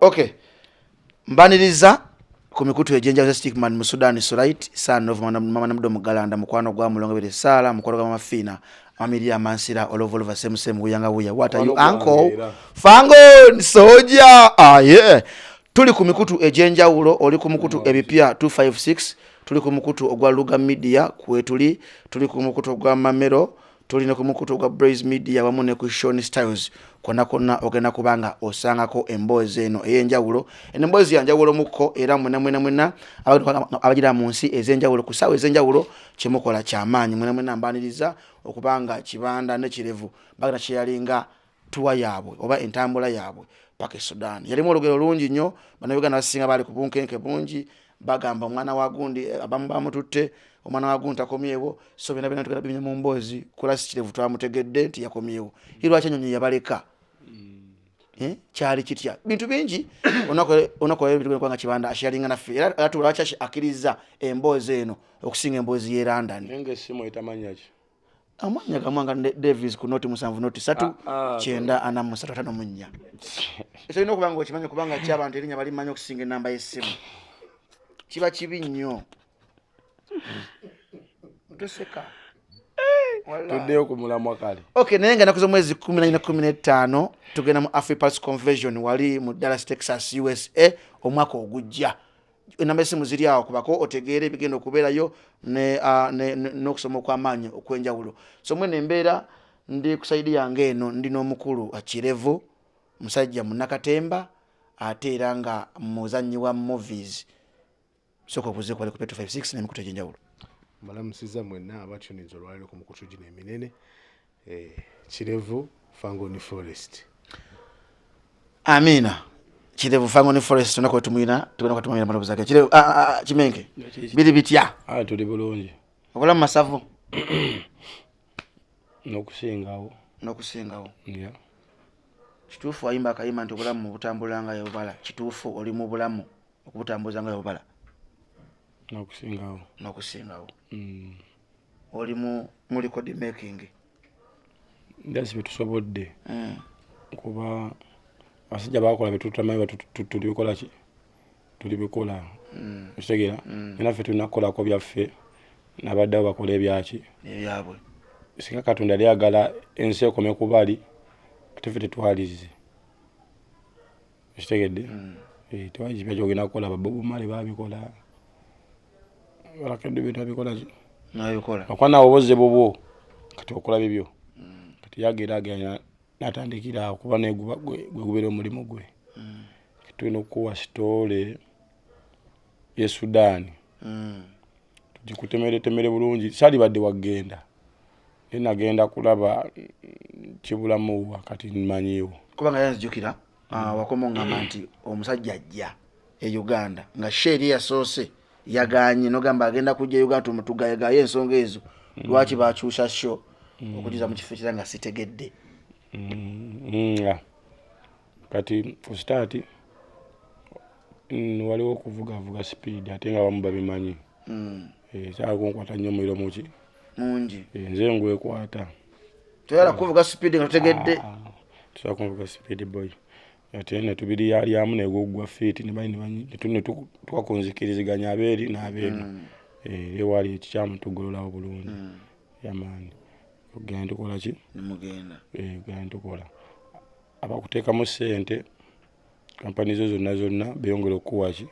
Okay, mbaniriza ku mikutu egyenjawulo. Stickman mu Sudan, Sulait son of Mama Namudo Mugalanda, mukwano gwa Mulongo Bere Sala, mukwano gwa Mama Fina Amiria Mansira Olovolova, same same, wuyanga wuya. What are you, uncle Fangon Soja? Ah, yeah, tuli ku mikutu egyenjawulo. Oli ku mukutu Ebipya 256, tuli ku mukutu ogwa Luga Media kwetuli, tuli ku mukutu ogwa Mamero, tuli ne ku mukutu ogwa Braze Media wamu ne ku Shon Styles. Konna konna ogenda kubanga osangako emboozi eno ey'enjawulo. Eno emboozi yanjawulo mukko, era mwena mwena mwena abagira mu nsi ez'enjawulo ku ssaawa ez'enjawulo, kyemukola kyamaanyi. Mwena mwena mbaniriza okubanga Kibanda ne Kirevu bagenda kyeyalinga tuwa yaabwe oba entambula yaabwe paka e Sudan. Yalimu olugero lungi nnyo. Bannayuganda basinga baali ku bunkenke bungi, bagamba omwana wa gundi, abamu bamututte, omwana wa gundi takomyewo. So byona byona tugenda bimenya mu mboozi. Kulasi Kirevu twamutegedde nti yakomyewo, ye lwaki enyonyi yabaleka? Eh, kyali kitya? Bintu bingi. Olunaku olwaleero kubanga Kibanda asharinga naffe, era atula lwaki akkiriza emboozi eno okusinga emboozi y'e London. Naye ngaessimu etamanya ki? Amanya gamwanga Davis ku 070 03 Ah, ah, 94354. Ekyo olina okuba nga okimanyi, kubanga ki abantu erinnya balimanyi okusinga enamba y'essimu. Kiba kibi nnyo, toseka. Wala. Tuddeyo ku mulamwa kale. Okay, naye nga ennaku z'omwezi 14, 15 tugenda mu Afripulse Convention wali mu Dallas, Texas, USA omwaka ogujja. Enamba esimu ziri awo, kubako otegeere ebigenda okubeerayo n'okusoma okw'amaanyi okw'enjawulo. So mwene embeera ndi ku side yange eno, ndi n'omukulu Kirevu, musajja munnakatemba ate era nga muzannyi wa movies. Sooka obuuze kwali ku P256 n'emikutu egy'enjawulo. Mbalamusiza mwenna abatuninza olwaleero ku mukutu gino eminene. Kirevu Fangoni Forest. Amiina. Kirevu Fangoni Forest, olunaku lwetumwina tugenda kwatumamira maloboozi ge. Kirevu, ah, ah, ah, Kimenke, biri bitya? Ah, tuli bulungi. Obulamu masavu? N'okusingawo. N'okusingawo. Yeah. Kituufu wayimba akayimba nti obulamu butambula nga yobala. Kituufu oli mu bulamu okubutambuza nga yobala? N'okusingawo. N'okusingawo. Oli mu record making? Ndasi byetusobodde, kuba abasajja bakola byetutamanyi, tulibikola ki, tulibikola. Okitegeera? Naffe tulina kukolako byaffe, nabaddewo bakola ebyaki? Ebyabwe. Singa Katonda yali ayagala ensi ekome ku bali, ate ffe tetwalize. Okitegedde? Eh, tewali kipya kyogenda kukola. Ba Bob Marley babikola, balakedde bintu babikola ki? Nabikola. Okuba naawe oba ozze bubwo, kati okola bibyo. Kati yageraageranya natandikira awo, kuba naye gwe gubeera omulimu gwe. Tulina okukuwa story ye Sudaani, tugikutemeretemere bulungi. Saalibadde wagenda, naye nagenda kulaba kibulamuwa, kati mmanyiiwo. Kubanga yanzijukira, wakoma oŋŋamba nti omusajja ajja e Uganda nga sheeri yasoose yaganye, nogamba agenda kujja e Uganda, tugayegaye ensonga ezo lwaki bakyusa show okugiza mu kifo ekira nga sitegedde. Kati ku start waliwo okuvugavuga speed, ate nga abamu babimanyi. Eh, saagala kunkwata nnyo muliro muki? Mungi. Eh, nze ngwekwata. Toyala kuvuga speed nga totegedde. Ah, tusobola kunvuga speed boy, ate netubiriyalyamu neguggwa fiiti tukakunzikiriziganya abeeri n'abeeno. Eh, ewali ekikyamu tugololawo bulungi yamaani, ogenda tukola ki? Nemugenda. Eh, genda tukola. Abakuteekamu ssente, kampani zo zonna zonna beyongera okukuwa ki,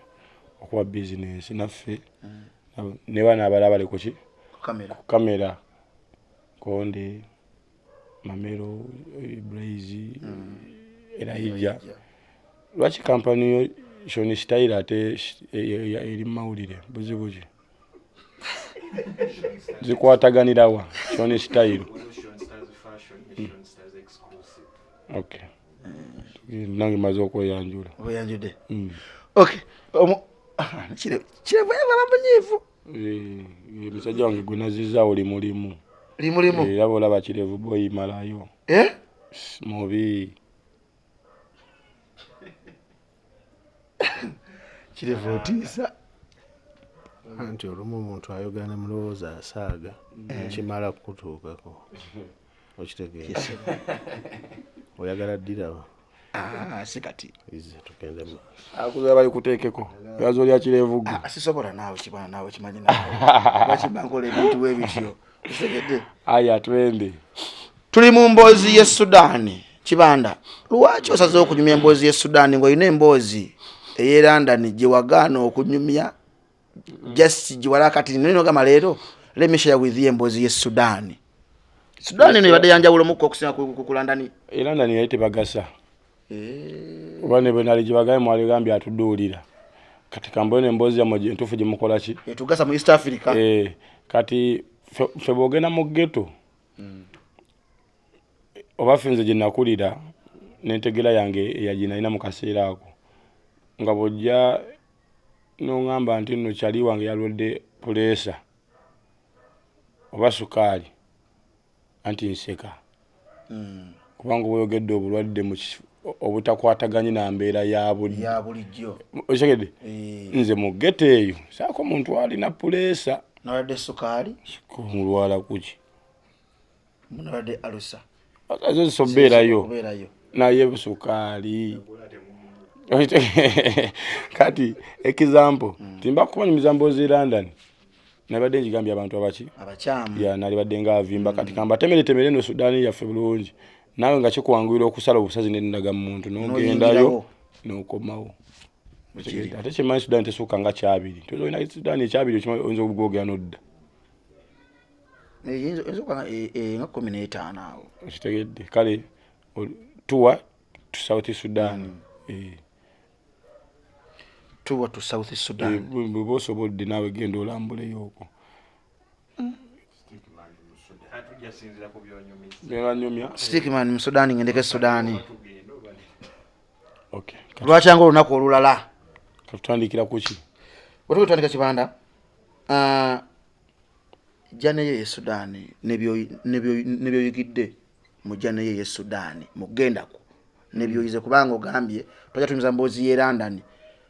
okuwa bizinensi. Naffe ne bano abalala bali kuki? Ku kamera. Ku kamera, Konde, Mamero, Blaze, Elijah. Lwaki kampani yo Shoni Style ate eri mu mawulire? Buzibu ki? Zikwataganirawa Shoni Style? Okay, nange maze okweyanjula. Oyanjudde. Okay. Kirevu yava munyiivu. Eh, musajja wange gwe nazizaawo limulimu. Limulimu. Era bolaba Kirevu boy malayo. Eh? Mubi. Kirevu otiisa. Anti olumu omuntu ayogera ne mulowooza asaaga, nekimala kukutuukako. Okitegeera? Oyagala ddiraba. Ah, si kati tugende mu Akuza bali kuteekeko. Yazo lya kirevu gwe. Ah, sisobola naawe kibwana naawe kimanyi naawe lwaki mba nkola ebintu bwe bityo okitegedde? Aya twende. Tuli mu mboozi y'e Sudaani. Kibanda, lwaki osazeewo okunyumya emboozi y'e Sudaani ng'olina emboozi ey'e London gye wagaana okunyumya just gye wali akati naye nogamba leero let me share with you emboozi y'e Sudaani. Sudaani eno ebadde yanjawulo mukko okusinga ku London. E London yali tebagasa. Oba ne bwe nali gye bagambye mwaligambye atuduulira. Kati kambone emboozi yammwe entuufu gye mukola ki? Etugasa mu East Africa. Kati ffe bw'ogenda mu ghetto oba ffe nze gye nakulira n'entegeera yange eya gye nalina mu kaseera ako nga bw'ojja n'oŋŋamba nti nno kyali wange yalwadde puleesa oba sukaali anti nseka kubanga oba oyogedde obulwadde obutakwataganye na mbeera ya bulijjo. Okitegedde? Nze mu ghetto eyo saako muntu alina puleesa nalwadde sukaali mulwala kuki munalwadde alusa ezo zisobeerayo naye sukaali. Kati example timba kubanyumiza mboozi London nabadde njigambye abantu abaki abakyamu ya nalibadde nga avimba. Kati kamba temeretemere eno Sudaani yaffe bulungi naawe nga kikwanguyira okusala obusazi n'endaga muntu n'ogendayo n'okomawo. Ate kimanyi Sudaani tesukka nga kyabiri, olina Sudaani ekyabiri okimanyi oyinza okugwogera n'odda Eyinza okuba nga 15 awo. Okitegedde? Kale tuwa to South Sudan. Tuwa to South Sudan. Bw'oba osobodde naawe genda olambuleyo okwo. Byebanyumya. Stickman mu Sudan, ngendeko e Sudan. Okay. Lwakyanga olunaku olulala. Katutandikira kuki? Wetuba tutandika Kibanda, journey ye Sudan nebyoyigidde mu journey ye Sudan mugendako nebyoyize, kubanga ogambye twajja tunyumiza mboozi y'e London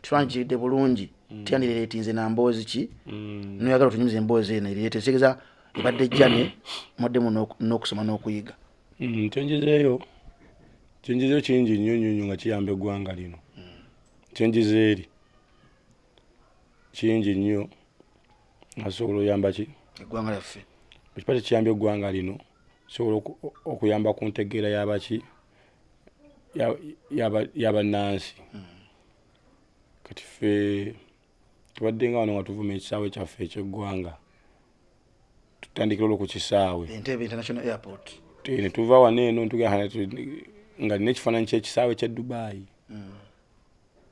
tetwankiridde bulungi, tyandireetinze na mboozi ki noyagala otunyumiza emboozi eno ereete kitegeeza ebadde journey mwaddemu n'okusoma n'okuyiga. Kyenjizeeyo kingi nnyo nnyo nnyo nga kiyamba eggwanga lino. Kyenjize eri kingi nnyo nga sobola oyamba ki eggwanga lyaffe. Ekipa tekiyambye eggwanga lino, sobola okuyamba ku ntegeera y'abaki y'abannansi. Kati ffe tubadde nga wano nga tuvuma ekisaawe kyaffe ekyeggwanga, tutandikira olwo ku kisaawe Entebbe International Airport. Ne tuva wano eno ntugenda nga nina ekifaananyi ky'ekisaawe ky'e Dubai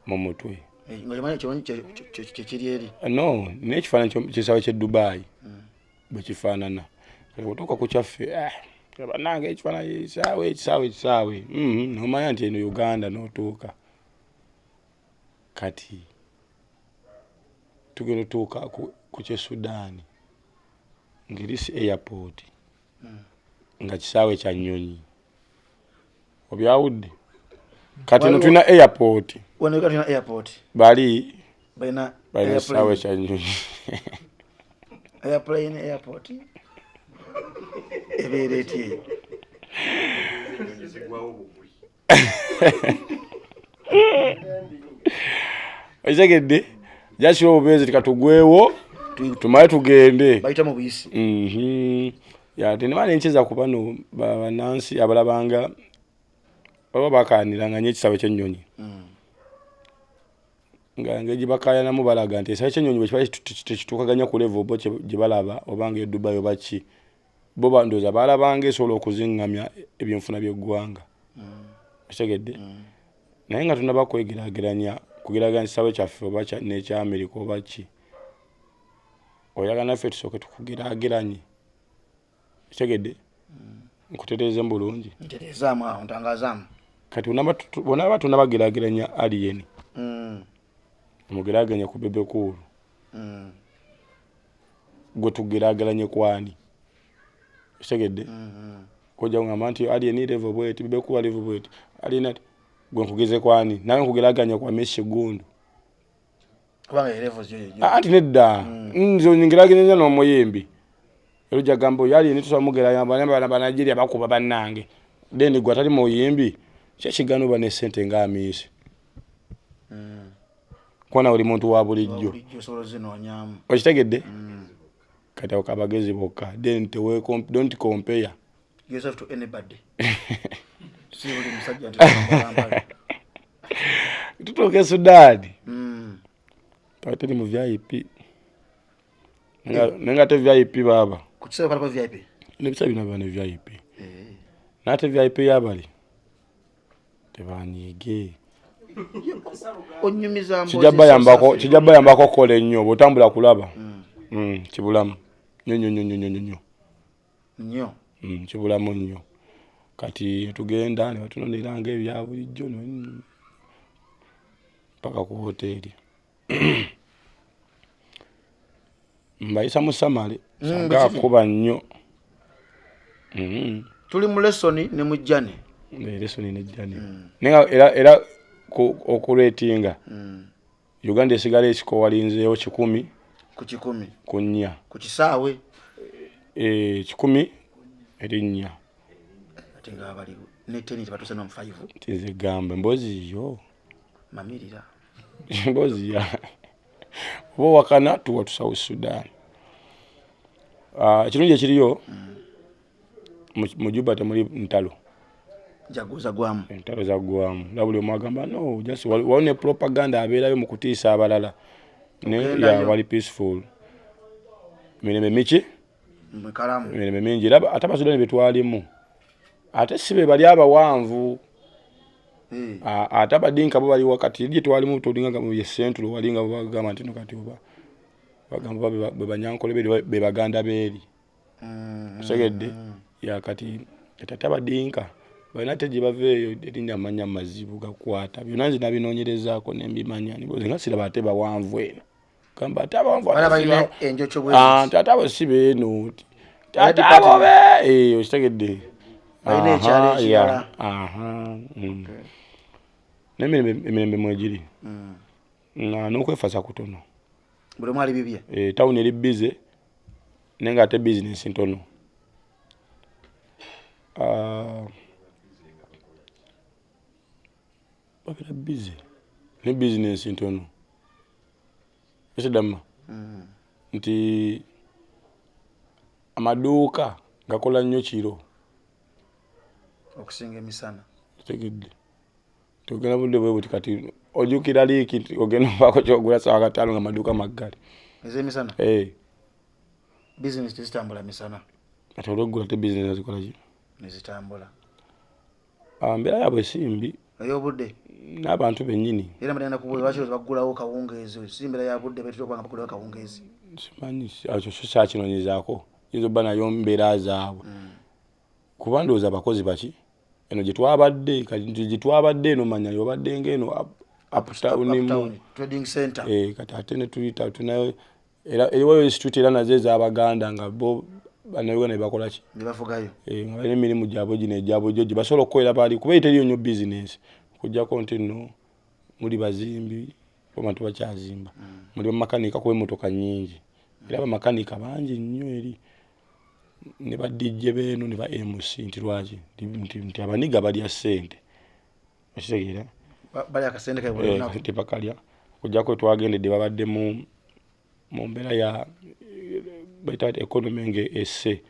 mu mutwe. Nga okimanyi kyekiri eri? No, nina ekifaananyi ky'ekisaawe ky'e Dubai bwe kifaanana. Kati bw'otuuka ku kyaffe, bannange ekifaananyi ekisaawe ekisaawe ekisaawe, n'omanya nti eno Uganda n'otuuka. Kati tugenda otuuka ku ky'e Sudan ng'eri si airport, nga kisaawe kya nnyonyi. Obyawudde? Kati eno tulina airport. Wano tulina airport. Bali balina balina ekisaawe kya nnyonyi. Airplane airport ebeera etya eyo? Okitegedde? Jakira obubeezi tikatugwewo tumale tugende. Bayita mu buyisi. Yate ne bana encheza ku bano bannansi abalabanga baba bakaaniranga nnyo ekisaawe ky'ennyonyi. Nga engeri gye bakaayanamu balaga nti ekisaawe ky'ennyonyi bwe kiba tekituukaganya ku level bo gye balaba oba nga e Dubai oba ki, bo ndowooza baalabanga esobola okuziŋŋamya ebyenfuna by'eggwanga. Okitegedde? Naye nga tonaba kwegeraageranya kugeraageranya kisaawe kyaffe oba n'ekya America oba ki, oyagala naffe tusooke tukugeraageranye. Okitegedde? Nkutereeze mu bulungi. Ntereezaamu awo, ntangazaamu. Kati bw'onaaba tonnabageraageranya Alien, omugeraageranye ku Bebe Cool. Gwe tugeraageranye kwani? Okitegedde? Kojja kugamba nti Alien level bweti, Bebe Cool level bweti. Alien ati gwe nkugeze kwani? Nawe nkugeraageranya kwa Messi Gundu. Kubanga ye levels yo yennyini. Anti nedda. Nze ngeraageranya n'omuyimbi. Era ojja kugamba oyo Alien tusobola mugeraageranya bana Nigeria bakuba bannange. Then gwe atali muyimbi Kyekigana oba ne sente nga amiisi. Kuba nawe oli muntu wa bulijjo. Okitegedde? Kati awo kabagezi bokka. Then don't compare yourself to anybody. Si buli musajja nti tutuuka e Sudan. Twali tuli mu VIP. Naye nga ate VIP baaba. Ku kisaawe kwaliko VIP? N'ebisa bino biba ne VIP. Naye ate VIP y'abali tebanyiige. Onyumiza mboozi. Kijja bayambako okukola ennyo bw'otambula kulaba. Kibulamu nnyo nnyo nnyo nnyo nnyo nnyo. Kibulamu nnyo. Kati tugenda ne batunonera ng'ebya bulijjo paka ku woteeri. Mbayisa mu samale sanga akuba nnyo. Tuli mu lesoni ne mu jjane. Lesoni ne jjane. Naye era okuretinga Uganda esigala ekikowalinzeewo 100 ku 100 ku 4 ku kisaawe 100 eri 4. Ate nga abali ne 10 tebatuuse no 5. Tizigamba mbozi yo mamirira mbozi ya oba wakana tuwa tu South Sudan. Ekirungi ekiriyo mu Juba temuli ntalo. Jaguza gwamu. Entalo zaggwamu. La buli omu agamba no just waliwo ne propaganda abeerayo mu kutiisa abalala. Ne ya wali peaceful. Mirembe miki? Mikalamu. Mirembe mingi. Era ate Abasudani be twalimu. Ate si be bali abawanvu. Ate Abadinka bo bali wakati gye twalimu tulinga nga mu ye Central wali nga bagamba nti no kati oba bagamba be Banyankole be Baganda beeri. Otegedde? Ya kati ate Abadinka balina ate gye bava eyo erinnya amanya mazibu gakwata. Byonna nze nabinoonyerezaako ne mbimanya. Nze nga siraba ate bawanvu eno. Gamba ate abawanvu ate abo si beeno. Ate abo be okitegedde. Balina ekyalo ekirala. N'emirembe mwegiri. N'okwefaza kutono. Buli omu ali bibye. Tawuni eri busy naye ng'ate bizinensi ntono. Babeera busy ne bizinensi ntono. Esidamma nti amaduuka gakola nnyo kiro okusinga emisana. Otegedde? Togenda budde bwe buti kati ojjukira liiki nti ogenda obaako ky'ogula ssaawa 5 nga amaduuka maggale. Ez'emisana? Bizinensi tezitambula misana. Kati olw'eggula te bizinensi zikola ki? Ne zitambula. Mbeera yaabwe si mbi. Ey'obudde? N'abantu bennyini. Era mbadde ngenda kubuuza lwaki baggulawo kawungeezi? Si mbeera ya budde betera okuba nga baggulawo kawungeezi. Simanyi, ekyo so saakinoonyezaako. Yinza obba nayo mbeera zaabwe. Kuba ndowooza abakozi baki? Eno gye twabadde, kati gye twabadde eno manya yobadde ng'eno uptown mu trading center. Kati ate ne tuyita tunayo era eriwo street era nazo ez'Abaganda nga bo Bannayuganda be bakola ki? Ne bafugayo. Nga balina emirimu gyabwe gino egya bulijjo gye basobola okukolera bali kuba teriyo nnyo bizinensi okuggyako nti nno muli bazimbi abantu bakyazimba. Muli bamakanika kuba emmotoka nnyingi. Era bamakanika bangi nnyo eri ne ba DJ beeno ne ba MC nti lwaki? Nti abaniga balya ssente. Okitegeera? Balya akasente kaabwe buli lunaku. Tebakalya. Okuggyako twagendedde babadde mu mbeera ya bayita economy nga esse.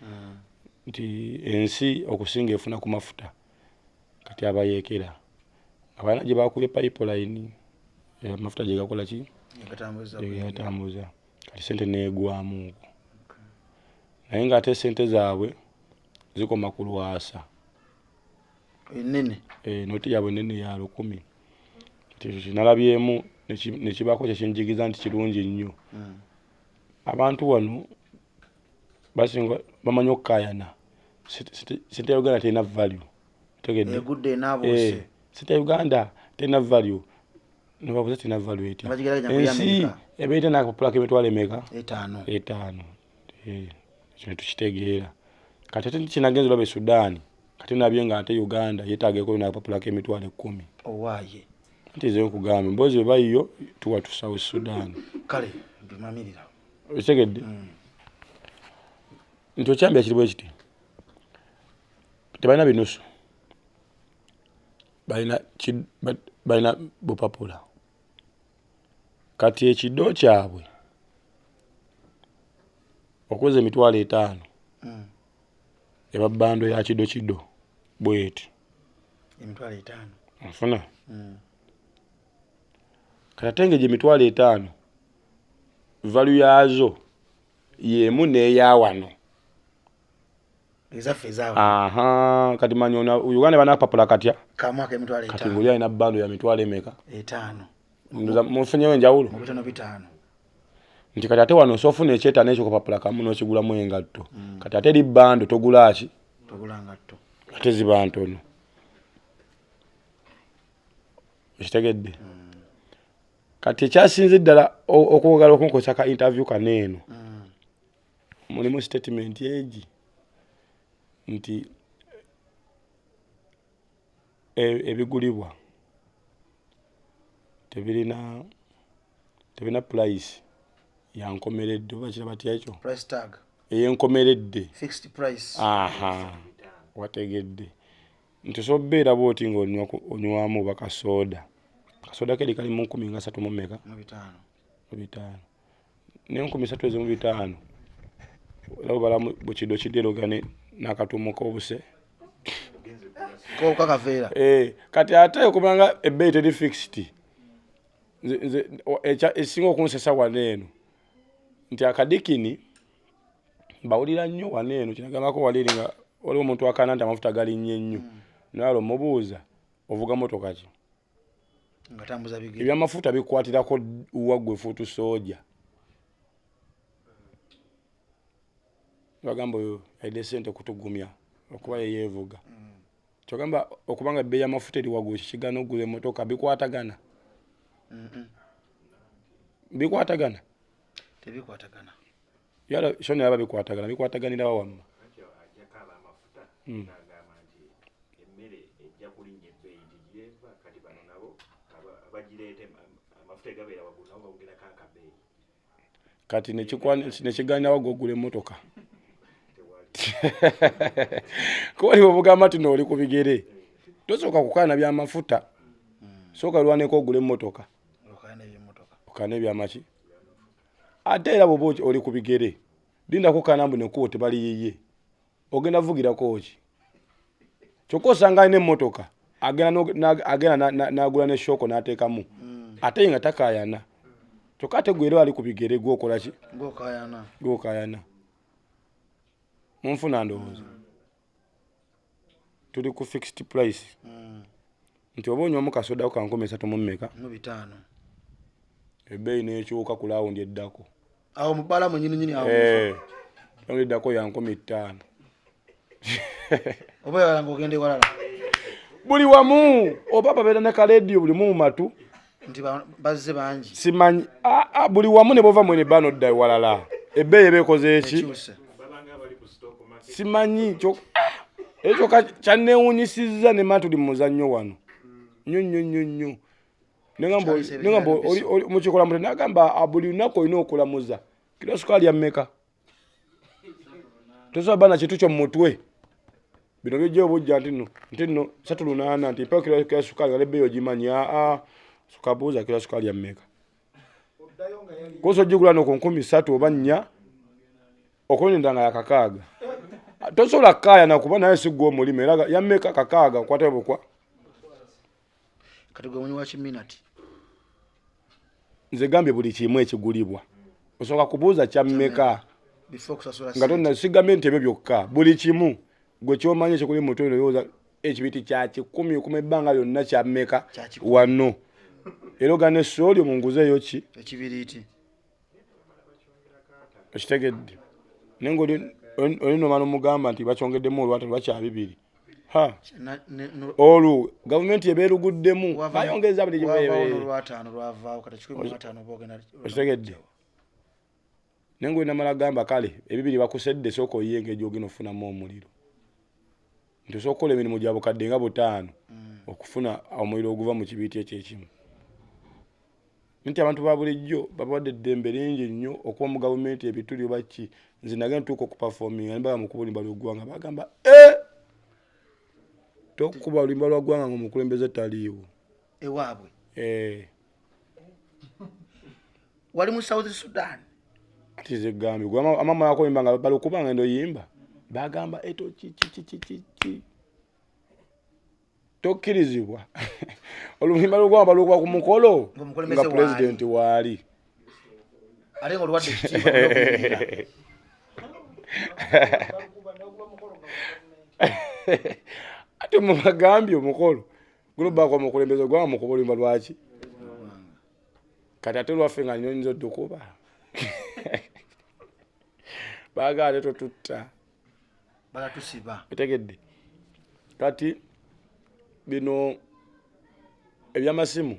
Nti ensi okusinga efuna ku mafuta. Kati abayeekera. Abalina gye bakubye pipeline amafuta gye gakola ki? Gye gatambuza. Kati ssente neegwamu okwo. Naye ng'ate ssente zaabwe zikoma ku lwasa. Ennene. Nooti yaabwe ennene ya 1000. Kati ekyo kye nalabyemu ne kibaako kye kinjigiriza nti kirungi nnyo. Abantu wano basinga bamanyi okukaayana. Ssente ya Uganda terina value. Otegedde? Egudde enaabuuse. Ssente ya Uganda terina value. Ne babuuza terina value etya? Ensi ebeera n'akapapula k'emitwalo emeka? 5. Ekyo ne tukitegeera. Kati ate kinagenza olaba e Sudan, kati nabye nga ate Uganda yeetaageko n'akapapula k'emitwalo 10. Owaaye. Nti nze nkugamba emboozi bwe bayiyo tuwa tu South Sudan. Kale mbimamirira. Okitegedde? Nti okyambya kiri bwe kiti. Tebalina binusu. Balina bupapula. Kati ekido kyabwe okuweza 50,000 eba bando ya kido kido bweti. 50,000. Nfuna. Kati ate ng'egyo 50,000 value yaazo y'emu n'eya wano. Ezaffe ezaawe. Aha, kati manyi ono Uganda banapapula katya? Kamu ak'emitwalo Kati etaano. ng'oli alina bando ya mitwalo emeka? 5. Ndowooza mufunyewo enjawulo? Mu bitono 5. Nti kati ate wano osobola ofuna ekyetaano ekyo kapapula kamu n'okigulamu engatto. Kati ate eri bando togula ki? Togula ngatto. Ate ziba ntono. Okitegedde? Kati ekyasinze ddala okwagala okunkozesa ka interview kano eno. Mulimu statement egi nti ebigulibwa tebirina price ya nkomeredde, oba kiraba batya ekyo? Price tag. Ey'enkomeredde. Fixed price. Aha, wategedde. Nti osobola okubeera bw'oti ng'onywamu oba kasooda. Kasooda keri kali mu nkumi nga ssatu mu mmeka? Mu bitaano. Mu bitaano. N'enkumi ssatu ezo mu bitaano, era obalamu bukido kidde era ogenda n'akatuumo k'obuse. Ko kakaveera. Kati ate okubanga ebbeeyi teri fixed. Nze, ekisinga okunsesa wano eno nti akadikini mbawulira nnyo wano eno, kinagambako wali eri nga waliwo omuntu akaana nti amafuta galinnye nnyo. Naye omubuuza ovuga motoka ki? Nga tambuza bigere. Ebyamafuta bikwatirako wa ggwe fuutu sooja? Bagamba oyo alina ssente okutugumya okuba ye yeevuga. Kyogamba okubanga ebbeeyi y'amafuta eri waggulu kikigaana okugula emmotoka, bikwatagana? Bikwatagana? Tebikwatagana. Yala shona yaba bikwatagana, bikwataganira wa wamma? N'agamba nti emmere ejja kulinnya ebbeeyi nti gyeva, kati bano nabo abagireeta amafuta gabeera waggulu nabo bawongerako akabeeyi. Kati nekigaanira wa gw'ogula emmotoka? Kuba oli bw'obugamba nti no oli ku bigere, tosooka kukaana by'amafuta, sooka olwaneko ogule emmotoka. Okaana eby'emmotoka. Okaana ebyamaki? Ate era bw'oba oli ku bigere, lindako kaana mbu nekkubo tebaliyiye. Ogenda vugirako ki? Kyokka osanga alina emmotoka, agenda n'agula ne shooko n'ateekamu. Ate ye nga takaayana. Kyokka ate gwe era ali ku bigere gw'okola ki? Gw'okaayana. Gw'okaayana. Munfuna ndowooza. Tuli ku fixed price. Nti oba onywamu kasoda ka nkumi esatu mu mmeka? Mu bitaano. Ebbeeyi n'ekyuka ku laawundi eddako. Awo mu bbaala mwennyini nnyini awo. Laawundi eddako ya 5,000. Oba oyagala ng'ogenda ewalala? Buli wamu oba babeera ne kaleediyo buli mu matu. Nti bazze bangi. Simanyi. Buli wamu ne bw'ova mwene bba n'odda ewalala. Ebbeeyi eba ekoze eki? Ekyuse. Simanyi ekyo kyanneewuunyisizza ne matu li mu muzannyo wano. Nnyo, nnyo, nnyo, nnyo. Kyalisa Nengamba ebintu oli mukikola mutya? Nagamba, buli lunaku olina okulamuza. Kiro sukaali ya mmeka? Tosobola bba na kintu kyo mu mutwe. Bino bijja obujja nti nno, nti nno, 38, nti mpa kiro kya sukaali nga n'ebbeeyi ogimanyi. Suka buuza kiro sukaali ya mmeka? Kosa ogigula no ku 3,000 oba 4, okulonda nga ya 6. Tosobola kukaayana kuba naye si ggwe omulimi, era ya mmeka 6, okwata bukwa. Kati gwe munywi wa kiminati. Nze gambye buli kimu ekigulibwa. Osooka kubuuza kya mmeka. Before kusasula Nga ssente. tonna sigambye nti ebyo byokka, buli kimu gwe ky'omanyi ekikuli mu mutwe olowooza ekibiti kya 1,000 okuma ebbanga lyonna kya mmeka Kya kikumi. wano. Era ogana essooli omunguzeeyo ki? Ekibiriiti. Okitegedde. Naye ng'oli nomala omugamba nti bakyongeddemu olwata lwa kya 2. Ha. Na, ne, no, Olwo gavumenti eba eruguddemu. Bayongeza buli kimu. Wavaawo n'olwataano lwavaawo, kati 150 oba ogenda Okitegedde. Naye ng'oli namala gamba kale ebibiri bakusedde, sooka oyiye engeri gy'ogenda okufunamu omuliro. Nti osobola okukola emirimu gya bukadde nga 5 okufuna omuliro oguva mu kibiriiti ekyo ekimu. Nti abantu ba bulijjo babawadde eddembe lingi nnyo okuba mu gavumenti ebituli oba ki. Nze nagenda ntuuka okuperforminga ne mbaba mu kubulimba lw'eggwanga, bagamba, Tokuba oluyimba lwa ggwanga ng'omukulembeze taliiwo. Ewaabwe. Eh. Wali mu South Sudan. Ati ze gambye gwe amama yako yimba nga balukuba nga ndo yimba. Bagamba eto chi chi chi chi chi chi. Tokkirizibwa. Oluyimba lw'eggwanga balukuba ku mukolo Ng'omukulembeze nga president waali. Ate ng'oluwadde ekitiibwa n'okuyimirira. Ate mubagambye omukolo gulubako omukulembeze gwanga mukuba oluyimba lwaki? Kati ate lwaffe nga nyonyiza oddukuba. Baagala ate totutta. Balatusiba. Otegedde. Kati bino ebyamasimu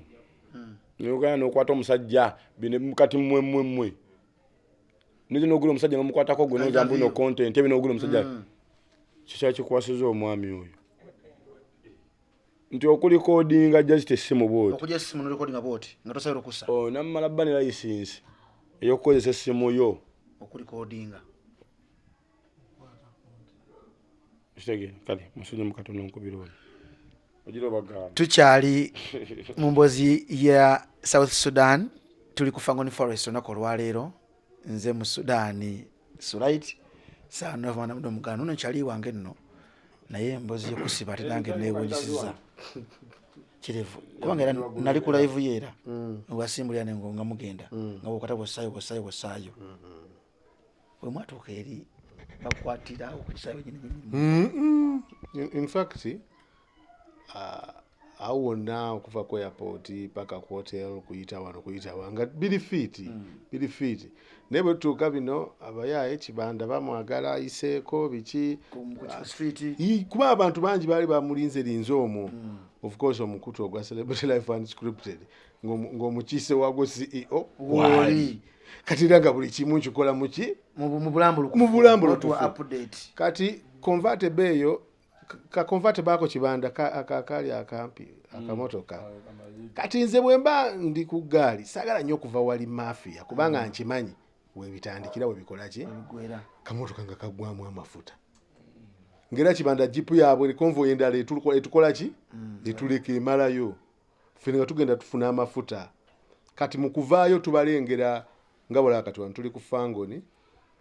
nogana nokwata omusajja bino kati mmwe mmwe mmwe nizo nogula omusajja nomukwatako gwe noza mbuno content ebyo nogula omusajja kikya kikwasiza omwami oyo nti okulikodinga just essimu bwoti Okujja essimu n'orekodinga bwoti nga tosabira okussa. Namala bba ne license ey'okukozesa essimu yo Okulikodinga. Kitegeera kale musonyimu katono nkubira oyo ogira obagamba. Tukyali mu mbozi ya South Sudan, tuli ku Fangoni Forest olunaku olwaleero. Nze mu Sudan Sulait saanova na mugano ono nkyali wange nno, naye embozi y'okusiba ate nange neewuunyisizza kirevu kubanga era nali ku live ye era wasimbulira nengo nga mugenda nga bw'okwata bw'ossaayo bw'ossaayo bw'ossaayo. Bwe mwatuuka eri bakwatira awo ku kisaawe nyini nyini. In fact, awo wonna okuva ku airport paka ku hotel kuyita wano kuyita wa nga biri fiiti, biri fiiti. Naye bwe tutuuka bino abayaaye Kibanda bamwagala ayiseeko biki Ku street. Kuba abantu bangi baali bamulinze linze omwo. Of course omukutu ogwa Celebrity Life Unscripted ng'omukiise waagwo CEO Wali. Kati era nga buli kimu nkikola muki? Mu bulambulukufu. Mu bulambulukufu. Not update. Kati convertible eyo ka convertible ako Kibanda kaali akampi akamotoka. Kati nze bwe mba ndi ku ggaali saagala nnyo okuva wali mafia kubanga nkimanyi webitandikira webikola ki? Webigwera. Kamotoka nga kaggwamu amafuta. Ng'era Kibanda jipu yaabwe convoy endala etukola ki? Etuleka emalayo. Ffe nga tugenda tufuna amafuta. Kati mu kuvaayo tubalengera nga bw'olaba kati wano tuli ku Fangoni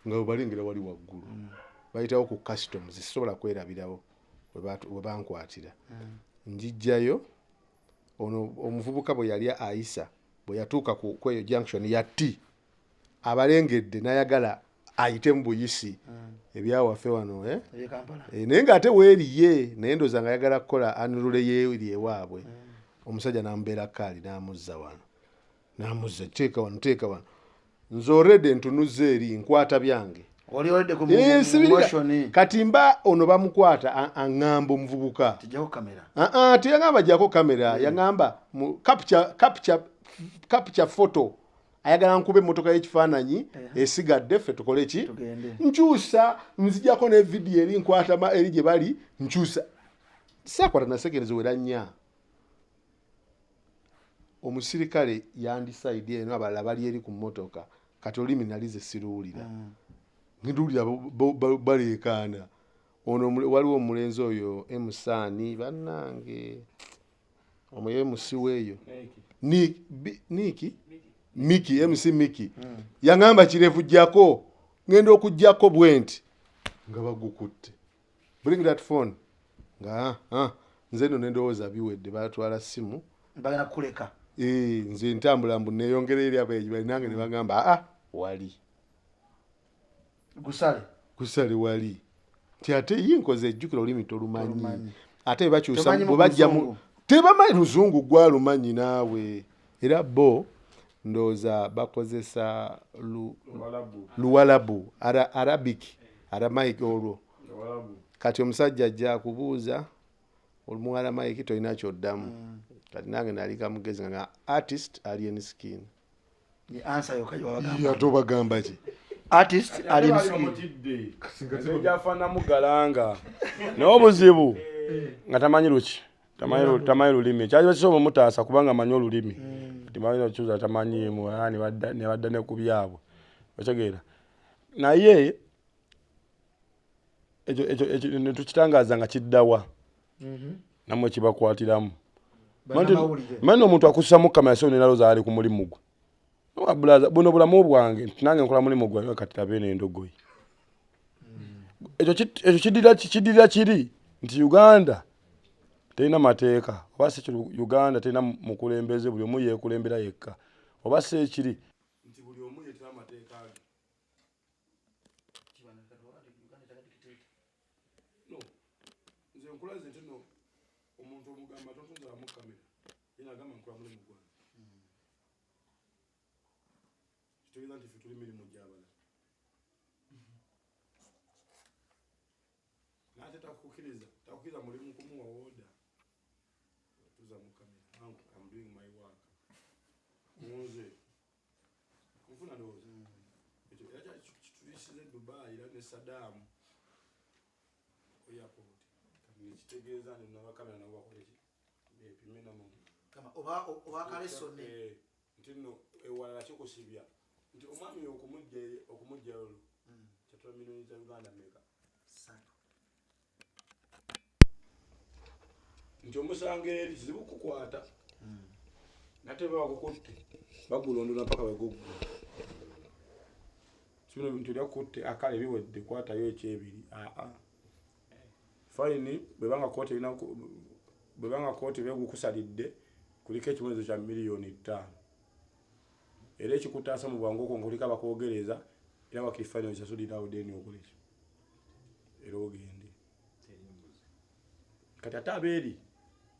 nga bwe balengera wali waggulu. Bayitawo ku customs, sisobola kwerabirawo we bankwatira. Njijjayo ono omuvubuka bwe yali ayisa bwe yatuuka ku eyo junction ya T abalengedde n'ayagala ayite mu buyisi ebyawaffe wano, eh? Ebye Kampala. Naye ng'ate weeriye naye ndowooza ng'ayagala kukola anulule yeeri ewaabwe. Omusajja n'amubeera kaali n'amuzza wano n'amuzza teeka wano teeka wano. Nze already ntunuza eri nkwata byange. Oli already ku Sibirira. motion. Kati mba ono bamukwata aŋŋamba omuvubuka. Tijjako kamera. Teyagamba jjako kamera, yagamba capture photo. Ayagala nkuba emmotoka y'ekifaananyi esigadde ffe tukole ki? Tugende. Nkyusa nzijjako ne vidiyo eri nkwata eri gye bali nkyusa. Saakwata na seconds wera nnya. Omusirikale yandi side eno abalala bali eri ku mmotoka. Kati olulimi nali ze siruwulira. Nduwulira baleekaana. Ono waliwo omulenzi oyo Emusaani bannange. Omuye MC weeyo. Niki? Miki, MC Miki. Yangamba kirevu jjako. Ngenda okuggyako bwe nti. Nga bagukutte. Bring that phone. Nga, nze nno ne ndowooza biwedde batwala ssimu. Bagenda kukuleka. Nze ntambula mbu neeyongera eri abayi nange ne bagamba, wali. Gusale. Gusale wali. Nti ate ye nkoze ejjukira olulimi tolumanyi. Tolumanyi. Ate bakyusa Tomanyi mu bwe bajja mu luzungu. Tebamanyi luzungu gwalumanyi naawe. Era bo ndowooza bakozesa Luwalabu, Arabic, Aramaic olwo. Kati omusajja ajja akubuuza Omuaramaic tolina ky'oddamu. Kati nange nali kamugezi nga artist Alien Skin. Ye answer yokka gy'obagamba. Ate obagamba ki? Artist Alien Skin. Jafaanamu galanga. Naye obuzibu nga tamanyi luki. Tamanyi lulimi. Kyali bakisobola omutaasa kubanga amanyi olulimi. Kati manyi okyusa tamanyiimu, ne badda ne ku byabwe. Otegeera? Naye ekyo ne tukitangaaza nga kiddawa. Namwe kibakwatiramu. Manyi omuntu akussamu kamera so nenaloza ali ku mulimu gwe. Owa brother, buno bulamu bwange nti nange nkola mulimu gwange, kati labe n'endogoyi. Ekyo kidirira kiri nti Uganda terina mateeka, oba si kyo Uganda terina mukulembeze, buli omu yeekulembera yekka, oba si ekiri nti buli omu yeetera amateeka ge. No, nze nkulaze nti no omuntu omugamba totunzaamu kamera, ye nagamba nkola mulimu gwange. Kitegeeza nti ffe tuli mirimu gy'abalala. Nate takukiriza mulimu kumuwa order. Tuza mu kamera, uncle, I'm doing my work. Nze nfuna ndowooza ekyo era kitulisize Dubai era ne Saddam ku airport. Kati nekitegeeza nti nabakamera nabo bakole ki, beepime namwe. Oba kalesoni. Nti nno ewalala kikusibya nti omwami okumujja olwo kyatula miliyoni za Uganda meka? Ssatu. Nti omusanga eri kizibu kukwata, nate bakukutte bagulondola mpaka weguggwa. Kino bintu lyakutte akale biwedde, kwatayo ekyebiri. Aa, fayini bwebanga kooti erina bwebanga kooti begukusalidde kuliko ekibonerezo kya miliyoni 5, era ekikutaasa mu bwangu okwo nga kuliko abakwogereza, era wakiri fayini ogisasulirawo deni okola ekyo era ogende. Kati ate abeeri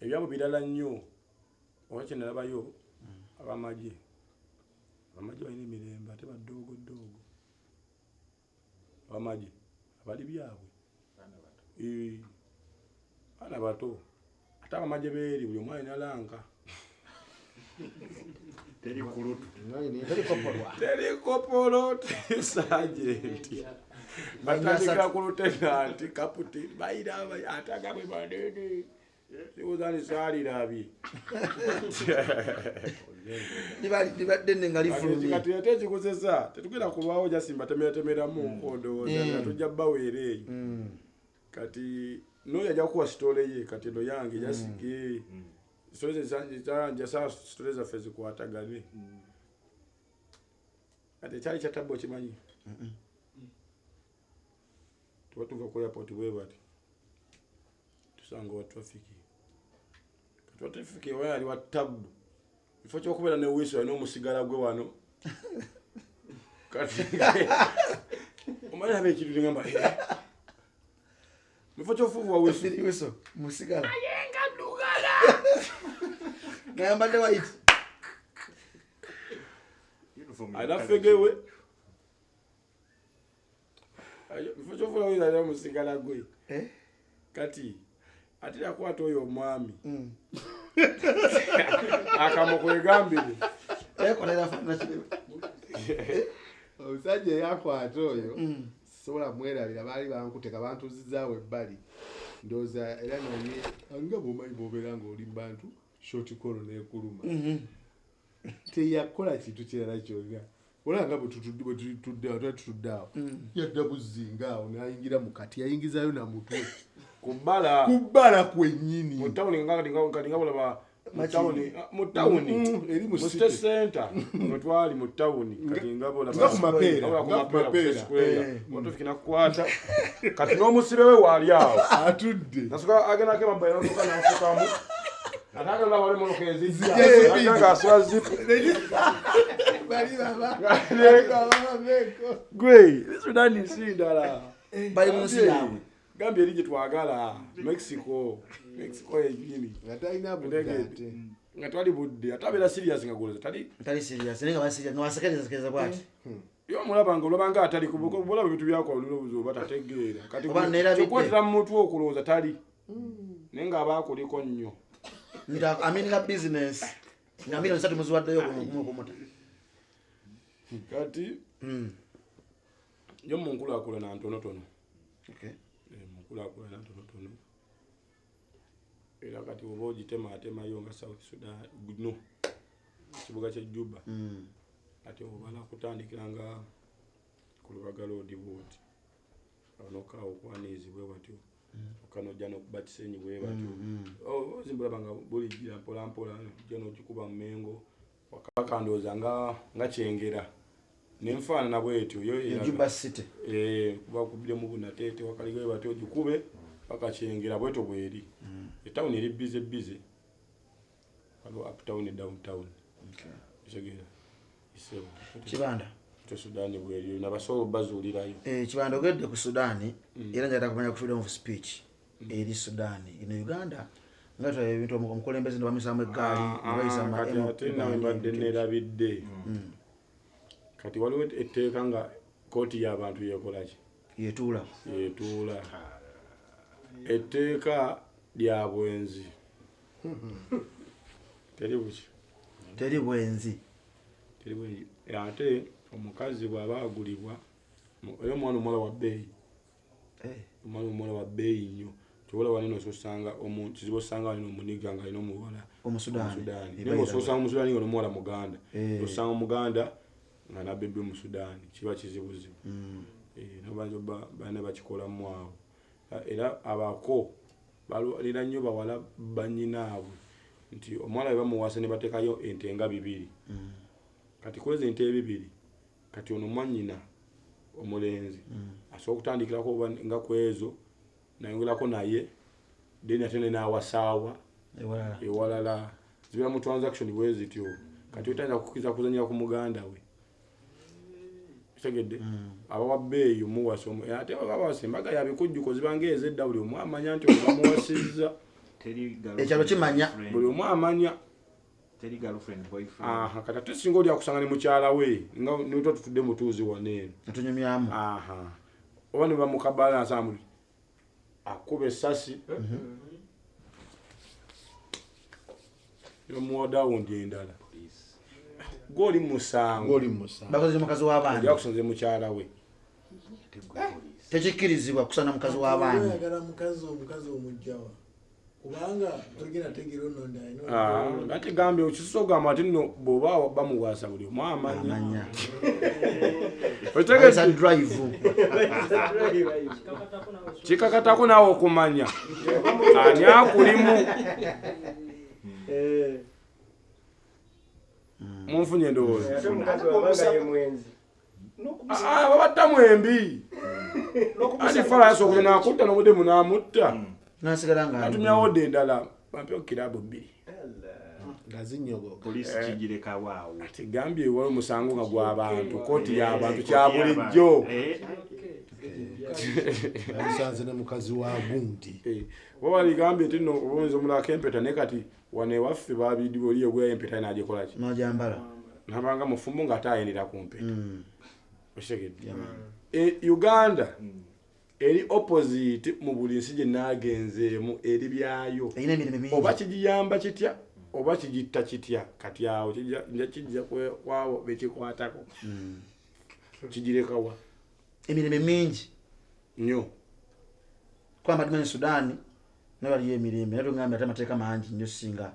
ebyabo birala nnyo, oba kyenalabayo abamagye balina emirembe, ate badoogo doogo abamagye abali byabwe. Baana bato, ate abamagye beeri buli omu alina rank. Teri kulutu. Teri kopolo, teri sergeant, batandika ku lieutenant, captain, bayira ate agabwe manene. Sibuuza nti saalirabye. Libadde nne nga lifulumye. Kati ate ekikozesa tetugenda kulwawo, jasimba temeratemeramu ndowooza nga tujja baweera eyo. Kati noyo ajja kukuwa story ye, kati eno yange jasige story jasa story zaffe zikwatagane. Kati ekyali kyatabba okimanyi, tuba tuva ku airport bwe bati tusanga wa traffic. Kati wa traffic ewa yali wa tabbu, kifo kyokubeera ne wiso alina omusigala gwe wano. Kati omanyi aba ekintu ngamba mufo kyofuuwa wiso. Wiso musigala ngayambadde white. Alina fegewe, mufo kyofuuwa wiso alina omusigala gwe. Eh? Kati ate yakwata oyo omwami akamukwegambire. Ekolera faanana kirebe. Omusajja eyakwata oyo sobola mwerabira, baali bankuteka bantuzizaawo ebbali, ndowooza era naye nga bwomanyi bwobeera ngaoli mu bantu, short call nekuluma, teyakola kintu kirala kyonna. Olaba nga bwe tutudde awo, twali tutudde awo, yadda buzinga awo n'ayingira mu kati, yayingizayo na mutwe. Ku bbala. Ku bbala kwennyini. Mu tawuni, nga kati nga bulaba mu tawuni, mu tawuni. Eri mu mu city. City center mwe twali mu tawuni, kati nga bulaba Nga ku Mapeera, nga ku nga ku Mapeera, ku Mapeera. square. Watufiki nakukwata, kati n'omusibe we waali awo atudde. Nasuka agendako emabbali, nasuka nanfukamu, ate agenda wali emotoka ezijja. Zijja. Ate nga asiba zipu. Bali baba bali baba baveeko. Gwe Sudani si ndala. Bali mu nsi yaabwe. Gambye eri gye twagala, Mexico, Mexico yennyini. Nga talina budde ate. Nga twali budde, ate abeera serious nga goloza tali. Ntali serious, naye nga baserious nga basekereza sekereza bwati. Yo omulaba nga olaba nga atali olaba ebintu byakola olowooza oba tategeera. Kati Oba neerabidde. kyokwatira mu mutwe okulowooza tali, naye ng'aba akuliko nnyo. Nti aminga business nga miliyoni 3 muziwaddeyo gumu okumuta. Kati yo mu nkulaakulana ntonotono. Okay. Mu nkulaakulana ntonotono, era kati oba ogitemaatemayo nga South Sudan no ekibuga kye Juba. Ate obala kutandikira nga ku Lubaga Road bwoti, onokaawo okwaniizibwe watyo. Okanojja n'okuba Kisenyi bwe batyo. Obuzimbu olaba nga bulijjira mpola mpola, ojja n'ogikuba mu Mengo. Paka ndowooza nga Kyengera. Nenfaanana bwetyo yo eraga. Juba City. Eh, kuba kubire mu Bunateete wakaligayo batyo ogikube paka Kyengera bwetyo bweri. Etawuni eri busy busy. Waliwo uptown ne downtown. Kitegeera. Isebo. Kibanda. Ekyo Sudan bweri nabasobola obazuulirayo. Eh, Kibanda ogedde ku Sudan era njagala kumanya ku freedom of speech eri Sudan. Ino Uganda nga tulaba ebintu omukulembeze ne bamisaamu eggaali, ne bayisa ama Kati M ate nawe mbadde neerabidde. Kati waliwo etteeka nga kkooti y'abantu yeekola ki? Yetuula. Yetuula. Etteeka lya bwenzi. Teri buki? Teri bwenzi. Teri bwenzi. Ate omukazi bw'aba agulibwa, era omwana omuwala wa bbeeyi. Omwana omuwala wa bbeeyi nnyo. Kyobola wanene ososanga kizibu osanga wanene omuniga nga alina omuwala Omusudaani. Omusudaani. Naye ng'ososanga Omusudaani nga n'omuwala Muganda. Osanga Omuganda nga nabebe Omusudaani, kiba kizibuzibu. Nabo bayinza obba balina bakikolamu awo. Era abako balwanira nnyo bawala bannyinaabwe nti omuwala bwe bamuwasa ne bateekayo ente nga bibiri. Kati kwezi ente ebibiri, kati ono mwannyina omulenzi asobola okutandikirako oba nga kwezo nayongerako naye then ate ne n'awasaawa ewalala. Ewalala. Zibeera mu transaction bwe zityo. Kati otayinza kukkiriza kuzannyira ku muganda we. Otegedde? Abawa bbeeyi omuwasa omu, ate baba bawasa embaga ya bikujjuko ziba ng'ezedda buli omu amanya nti ono bamuwasizza. Teri girlfriend, Ekyalo kimanya. boyfriend. Buli omu amanya. Teri girlfriend, boyfriend. Aha, kati ate singa oli akusanga ne mukyala we, nga ne tuba tutudde mutuuzi wano eno. Netunyumyamu. Aha. Oba ne bamukabalansa amu, akuba essasi. Ne bamuwa dawundi endala. Gw'oli musango. Gw'oli musango. Bakoze mukazi w'abaana. Oli akusanze mukyala we. Tekikkirizibwa kusana mukazi w'abaana. Oyagala mukazi omukazi omujjawa. Kubanga togenda tegeera ono ndi alina Ate gambye okisusa ogamba nti nno bw'oba bamuwasa buli omu amanya. Amanya. Otegedde? Bayisa drive. Kikakatako naawe okumanya. Ani akulimu? Munfunye endowooza. Ate omukazi wabanga ye mwenzi. Babatta mwembi. Ati Fala yasooka okugenda n'akutta n'obudde munaamutta. N'asigala nga ali Atumyawo dde endala, bampewo kirabo bbiri. Nga zinyogoga. Poliisi kigireka waawo. Ati gambye waliwo omusango nga gw'abantu, kkooti y'abantu kya bulijjo. Bamusanze ne mukazi wa gundi. Oba baligambye nti nno obuyinza omulako empeta naye kati wano ewaffe babidiwa oli yegulayo empeta n'agikola ki? N'agyambala. N'abanga mufumbo ng'ate ayendera ku mpeta. Okitegedde? Uganda eri opposite mu buli nsi gye naagenzeemu eri byayo. Erina emirimu mingi. Oba kigiyamba kitya oba kigitta kitya kati awo nja kijja kwabo bekikwatako. Kigirekawa? Emirembe mingi. Nnyo. Kuba mbadde manyi Sudan nayo waliyo emirembe, naye tugambye ate amateeka mangi nnyo singa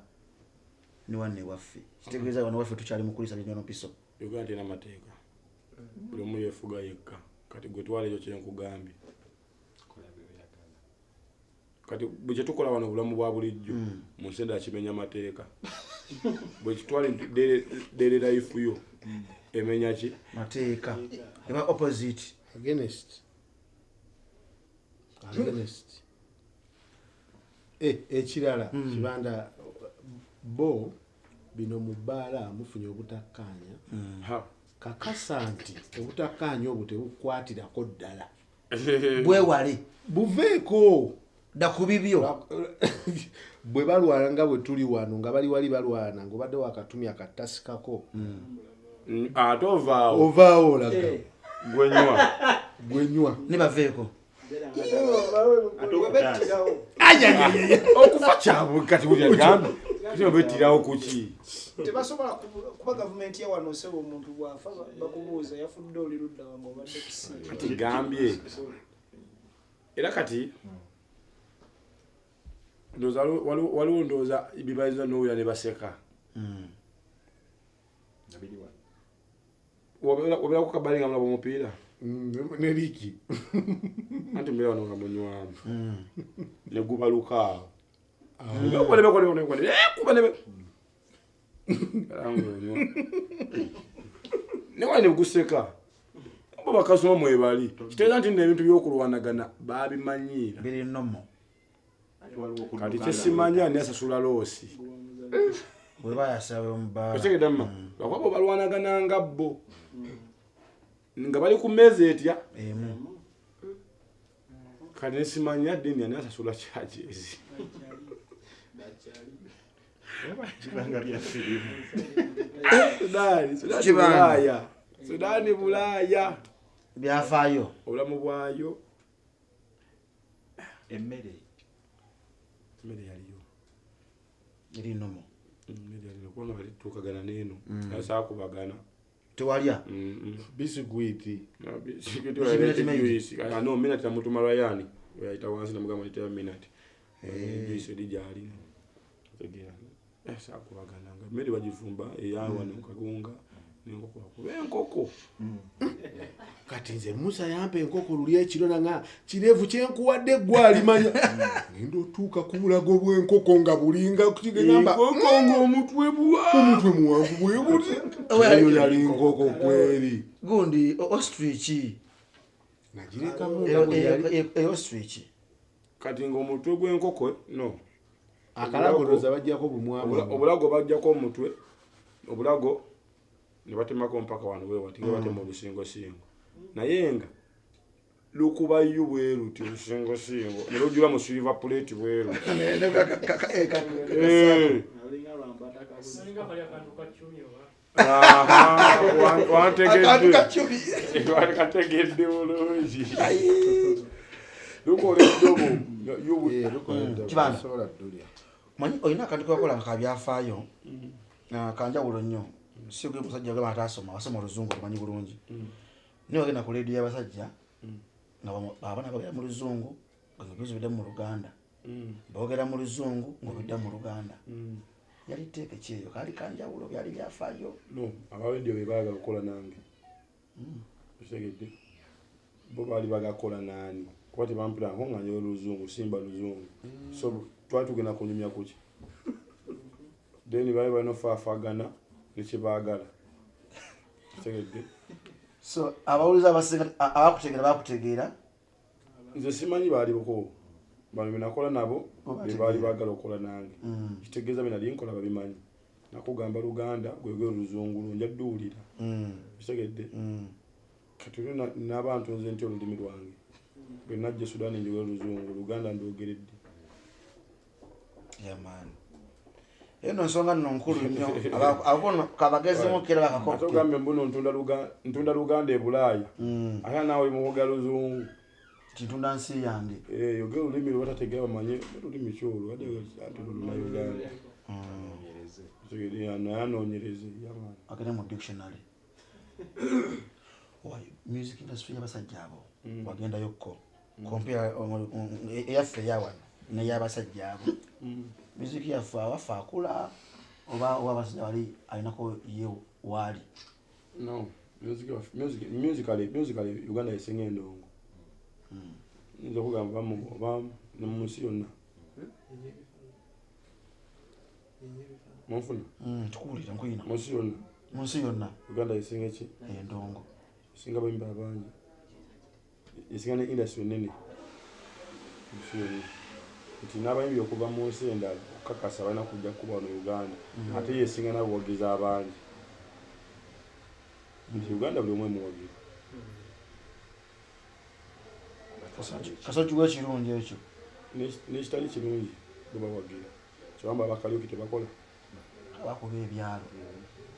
ne wano ewaffe. Kitegeeza wano ewaffe tukyali mu kulisa lino mpiso. Uganda terina mateeka. Buli omu yeefuga yekka. Kati gwe twala ekyo kye nkugambye. Kati bwe kye tukola wano obulamu bwa bulijjo, mu nsi endala kimenya mateeka. Bwe kitwala nti daily life yo emenya ki? Mateeka. Eba opposite. Against. Against. Ekirala, Kibanda, bo bino mu bbaala mufunye obutakkaanya. Kakasa nti obutakkaanya obwo tebukukwatirako ddala. Bwewale. Buveeko. Dda ku bibyo. Bwe balwana nga bwe tuli wano, nga bali wali balwana, ng'obadde wakatumya akatasikako. Ate ovaawo. Ovaawo olaga. Gwenywa. Gwenywa. Ne baveeko. Okufa kyabwe kati buli agambye. Kati obettirawo ku ki? Tebasobola kuba gavumenti ya wano osebo omuntu bw'afa bakubuuza yafudde oli ludda wa ng'obadde kusiiba. Kati gambye. Era kati ndowooza waliwo ndowooza bibayinza n'owulira ne baseka. Wabeerako kabali nga mulaba omupiira? Ne Liki. Anti mbeera wano nga munywamu ne gubaluka awo. Onywa ne wali ne guseka bo bakasoma mwebali kitegeeza nti nno ebintu by'okulwanagana babimanyiira. Biri nomo. Kati kyesimanya ani asasula loss. Bweba yasaba omubaala. Okitegedde mma? Lwakuba bo balwanagana nga bo nga bali ku mmeeza etya emu. Kati nesimanya dini ani asasula charges. Kibanga bya firimu. Sudaani, Sudaani Kibanga. Bulaaya, Sudaani Bulaaya. Byafaayo. Obulamu bwayo. Emmere. Emmere yaliyo. Eri nomo. Emmere yaliyo kubanga bali tutuukagana n'eno. Nasaakubagana. Tewalya? Bisikuiti. No, bisikuiti Biki wali minati made? juice. Ah, no, minati namutuma Rayani. Yayita wansi namugamba nti minati. Juice eri gy'alina. Otegeera. Saakubagana nga emmere bagifumba eya wano kagunga n'enkoko bakuba enkoko. Kati nze Musa yampa enkoko luli ekiro nanga kirevu kyenkuwadde gwe alimanya. Ngenda otuuka ku bulago bw'enkoko nga bulinga kigamba enkoko ng'omutwe bwa omutwe muwanvu bwe buti. Eyo yali nkoko kweri. Gundi ostrich. Nagirekamu nga bwe yali. Ostrich. Kati ng'omutwe gw'enkoko no. Akalago ndowooza baggyako bumwamu. Obulago baggyako omutwe, obulago ne batemako mpaka wano weewati nga batema olusingosingo. Naye nga lukuba yu bwe luti olusingosingo ne lujjula mu silver plate bwe luti. Aha, wantegedde. Akantu ka chumi. Wankategedde bulungi. Lukola eddobo. Lukola eddobo. Kibanda. Sobola ddulya. Manyi olina akantu kebakola nga kabyafaayo, kanjawulo nnyo. Si gwe musajja ogamba ataasoma, wasoma oluzungu omanyi bulungi. Naye wagenda ku leediyo y'abasajja, nga abaana boogera mu luzungu, nga ebibuuzo bidda mu Luganda. Boogera mu luzungu, ng'obidda mu Luganda. Yali tteeka ki eyo? Kaali kanjawulo, byali byafaayo. No, aba leediyo be baagala okukola nange. Okitegedde? Bo baali baagala kukola naani? Kuba tebampulirako nga njogera oluzungu, simba luzungu. So twali tugenda kunyumya ku ki? Then baali balina okufaafagana ne kye baagala. Okitegedde? So abawuliza abasinga abakutegeera bakutegeera. Nze simanyi baali buko. Bano be nakola nabo be baali baagala okukola nange. Kitegeeza bye nali nkola babimanyi. Nakugamba Luganda gwe gwe oluzungu lwo nja dduwulira. Okitegedde? Kati olwo n'abantu nze ntya olulimi lwange. Bwe najja e Sudan njogera oluzungu, Luganda ndwogeredde. Yeah, man. Eno nsonga nno nkulu nnyo. Abakono kabagezimu kera bakakoppe. Ate ogambe mbuno ntunda Luganda e Bulaaya. Ate naawe oli mu kwogera Luzungu. Ntunda nsi yange. Yogera olulimi lwe batategeera bamanye olulimi ki olwo, ate ate Olunnayuganda. Otegeera, naye anoonyereze, yeah, man. Agende mu dictionary. Why, music industry y'abasajja abo, wagendayo ko. Compare, eyaffe eya wano n'ey'abasajja abo. Music yaffe awaffe akula oba abasajja bali alinako ye waali. No, musically Uganda esinga endongo. Nnyinza okugamba oba ne mu nsi yonna. Munfuna? Tukuwulira, nkuyina. Mu nsi yonna. Mu nsi yonna. Uganda esinga ki? Endongo. Esinga abayimbi abangi. Esinga ne industry ennene. Mu nsi yonna. Nti n'abayimbi okuva mu nsi endala okukakasa balina kujja kuba wano Uganda. Ate ye esinga n'abawagizi abangi. Nti Uganda buli omu emuwagira. Kasoki gwe kirungi ekyo. N'ekitali kirungi bo bawagira. Kyobamba abakaliyoki tebakola. Abakuba ebyalo.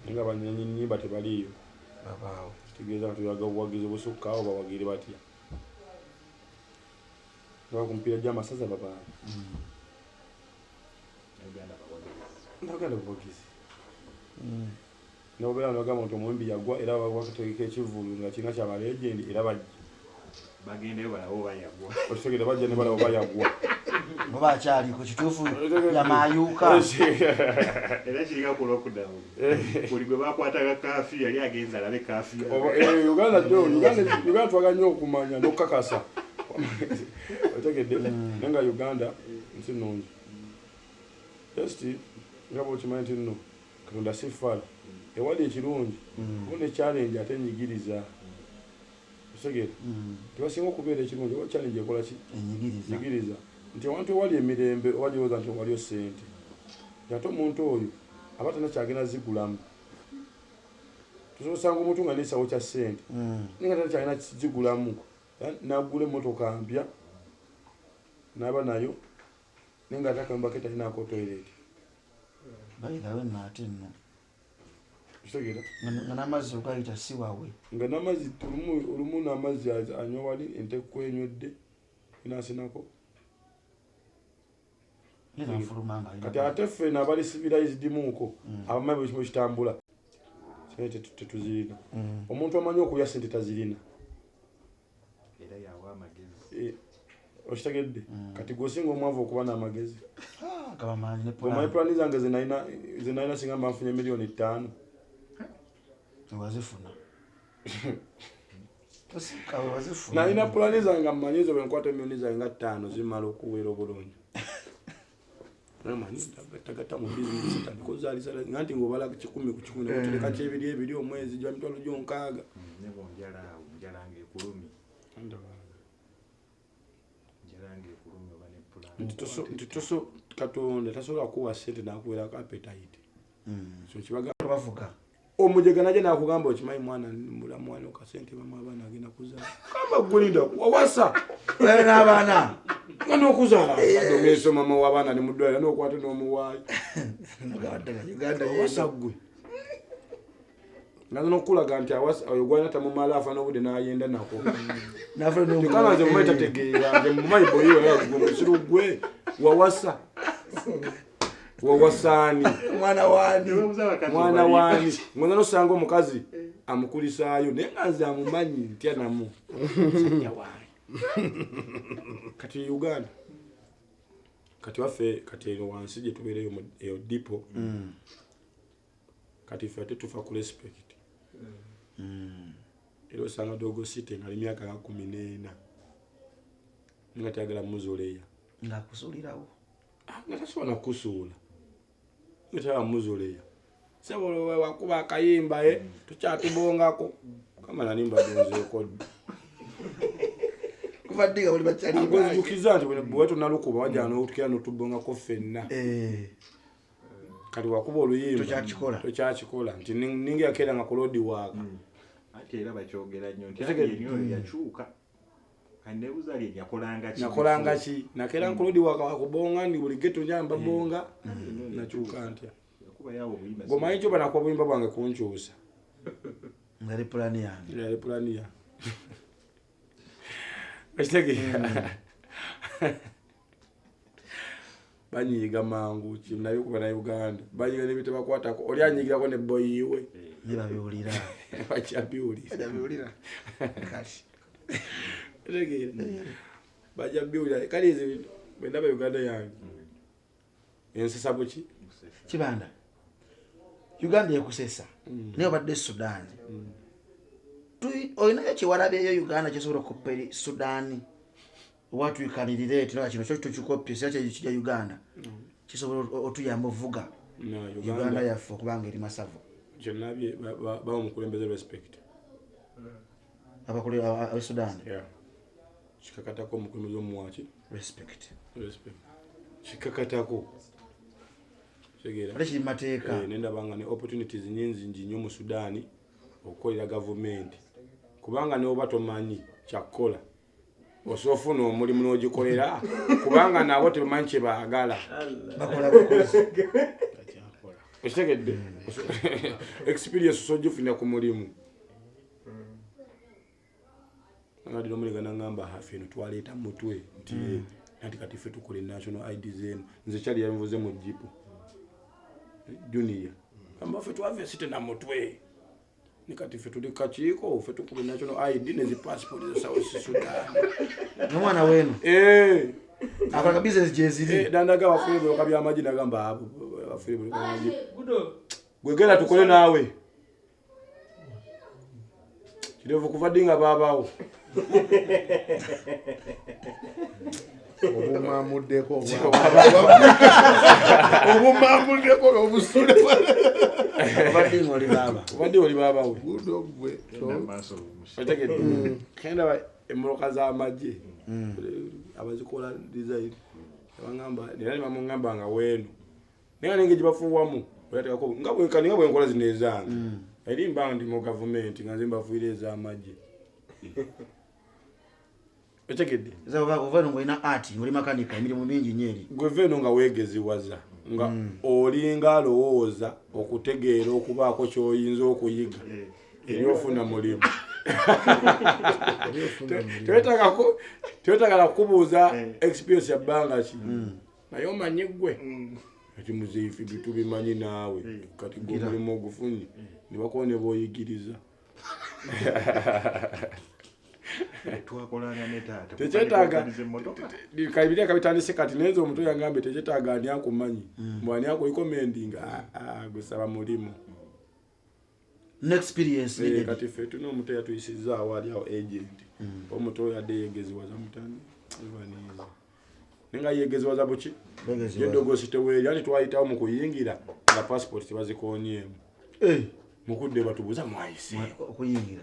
Naye nga bannyinnyimba tebaliiyo. Babaawo. Kitegeeza nti oyaga obuwagizi busukka awo bawagire batya? Nga ku mipiira gy'amasaza babaawo. Uganda bawagizi. N'obeera n'ogamba nti omuyimbi yagwa era bategeka ekivvulu nga kirina kya balegendi era bajja. Bagendeyo balabe oba yagwa. Okitegedde, bajja ne balaba oba yagwa. Oba akyaliko kituufu yamayuuka. Era kiringa ku lockdown. Buli gwe bakwataga kaafiyu yali agenze alabe kaafiyu. Eh, Uganda jo Uganda twagala nnyo okumanya n'okukakasa. Otegedde naye nga Uganda nsi nnungi. Just nga bw'okimanyi nti nno Katonda si ffala. Ewali ekirungi kuba ne challenge ate enyigiriza. Otegeera? Tebasinga okubeera ekirungi oba challenge ekola ki? Enyigiriza. Nyigiriza. Nti awantu ewali emirembe oba gy'olowooza nti waliyo ssente. Nti ate omuntu oyo aba talina ky'agenda zigulamu. Tusobola osanga omuntu nga n'ekisawo kya ssente naye nga talina ky'agenda zigulamu. N'agula emmotoka mpya n'aba nayo naye nga ate akayumba ke talinaako toilet. By the way nno ate nno. Okitegeera? Nga n'amazzi ogayita si wawe. Nga n'amazzi olumu n'amazzi anywa wali ente kwenywedde enansinako. Kati ate ffe nabali civilized muuko abamanyi buli kimu kitambula sente tetuzirina. Omuntu amanyi okulya sente tazirina. Era yawa amagezi. Eh, okitegedde? Kati gwe osinga omwavu okuba n'amagezi. Omanyi pulani zange zenalina singa mba nfunye 5 million. Wazifuna. Nalina pulani zange mmanyi ezo, bwenkwata 5 million zange zimala okuweera obulungi. Manyi tagatta mu bizinesi tandika ozaalisa nga nti ng'obala 100 ku 100 neotereka kyebiri ebiri omwezi gya 60,000. Ne bwonjala awo njala ng'ekulumye. Njala ng'ekulumye oba ne pulani. Nti toso Katonda tasobola kuwa sente nakuwerako appetite. So kibaga bavuga. Omujega najja nakugamba, okimanyi mwana mulamu wano kasente bamu abaana agenda kuzaala, gamba gulinda wawasa. N'abaana. Nga nokuzaala omeeso mama w'abaana ali mu ddwaliro nokwata n'omuwaayo. Awasa gwe nga nokulaga nti awasa oyo gwalina tamumala afa n'obudde n'ayenda nako. Kyokka nze mumanyi tategeera, nze mumanyi boyi gwe musiru gwe wawasa wawasaani. Mwana wani? Mwana wani? Ngona nosanga omukazi amukulisaayo naye nga nze amumanyi ntya namu musajja wange. Kati Uganda kati waffe kati eno wansi gye tubeereyo eyo dipo. Kati ffe ate tufa ku respect. Era osanga Dogo City nga ali myaka nga 14 nga tayagala muzoleya. Ng'akusuulirawo. Nga tasobola nakusuula nga tayagala muzoleya sebo wakuba akayimba e tukyatubongako kama nali mbadonzeeko dda. Kuva ddi nga buli bakyali? Njukiza nti bwe tunalukuba wajja notukira notubongako ffenna. Kati wakuba oluyimba Tokyakikola. Tokyakikola nti ninga yakeera nga kulodi waaka. Anti era bakyogera nnyo nti Otegedde? oyo yakyuka kandi nebuuza ali yakolanga ki? Nakolanga ki? Nakeera nkulodi waaka wakubonga ndi buli geto njamba bonga nakyuka ntya? Yakuba yawo obuyimba. Gomanyi kyo banakuba buyimba bwange kunkyusa. Ngari pulani yange. Yali pulani yange. Okitegeera? Banyiiga mangu naye kuba na Uganda banyiiga nebitebakwatako oli anyigirako ne boyiwe. Ne babiwulira. Bajja biwulira. Babiwulira kati. Otegeera? Bajja biwulira. Kale ezo bwendaba Uganda yange ensesa buki. Kibanda, Uganda ekusesa naye obadde Sudan. Olinayo kyewalabyeyo Uganda kyesobola okukoppa eri Sudan oba tuyikanirire ti kino kyo tukikoppye sira kyekijja Uganda kisobola otuyamba ovuga No, Uganda Uganda yaffe okubanga eri masavu? Kyenabye bawa omukulembeze respect. Abakulu abe Sudan? Yeah. Kikakatako omukulembeze omuwaki respect. Respect kikakatako. Kitegeera? Ate kiri mu mateeka. Eh, nendaba nga ne opportunities nyingi nnyo mu Sudan okukolera gavumenti kubanga neoba tomanyi kyakkola osobola ofuna omulimu n'ogikolera kubanga nabo tebamanyi kyebaagala. Bakola bukozi. Okitegedde? Experience osobola ogifunira ku mulimu. Ngadira omulega nangamba hafe eno twaleeta mutwe nti nti kati ffe tukola national IDs eno nze kyali yanvuze mu jipu junior gamba ffe twava esite na mutwe ni kati ffe tuli kakiiko ffe tukuba national ID nezi passport za South Sudan. Nomwana wenu. Eh. Akola business gyeziri. Eh, Nandaga abafuye buloka by'amagi, nagamba abo abafuye buloka by'amagi. Gwe genda tukole naawe. Kirevu kuva ddi nga baabaawo? Obumamuddeko, obumamuddeko obusule. Obadde ng'oli baaba. Kuva ddi oli baabawe? Gudo gwe. Maaso. Otegedde? Kenda emmotoka z'amagye abazikola design abangamba era ne bamugamba nga weeno, naye nga nenge gyebafuuwamu oyatekako nga bwenkani nga bwenkola zino ezange, eri mba ndi mu gavumenti nga nze mbafuuyira ez'amagye. Otegedde? Ova eno ng'olina art, ng'oli makanika, emirimu mingi nnyo eri. Gwe va eno nga weegeziwaza, nga olinga alowooza okutegeera okubaako ky'oyinza okuyiga, eri ofuna mulimu. Tewetagala kukubuuza experience ya bbanga ki, naye omanyi gwe ati muzeeyi tubimanyi naawe, kati gwe omulimu ogufunye ne bakuba ne boyigiriza. Twakolanga ne taata. Tekyetaaga. Emmotoka. Kabiri kabitandise kati nenze omuto yangambye tekyetaaga ani akumanyi, mbu ani akurecommendinga, gusaba mulimu. No experience needed. Kati ffe tulina omuto yatuyisizaawo ali awo agent, omuto oyo adde yegeziwaza mutani evaniizi, naye nga yegeziwaza buki? Begeziwaza. Yedogosi teweeri anti twayitawo mu kuyingira nga passport tebazikonyeemu. Mukudde batubuuza mwayise okuyingira.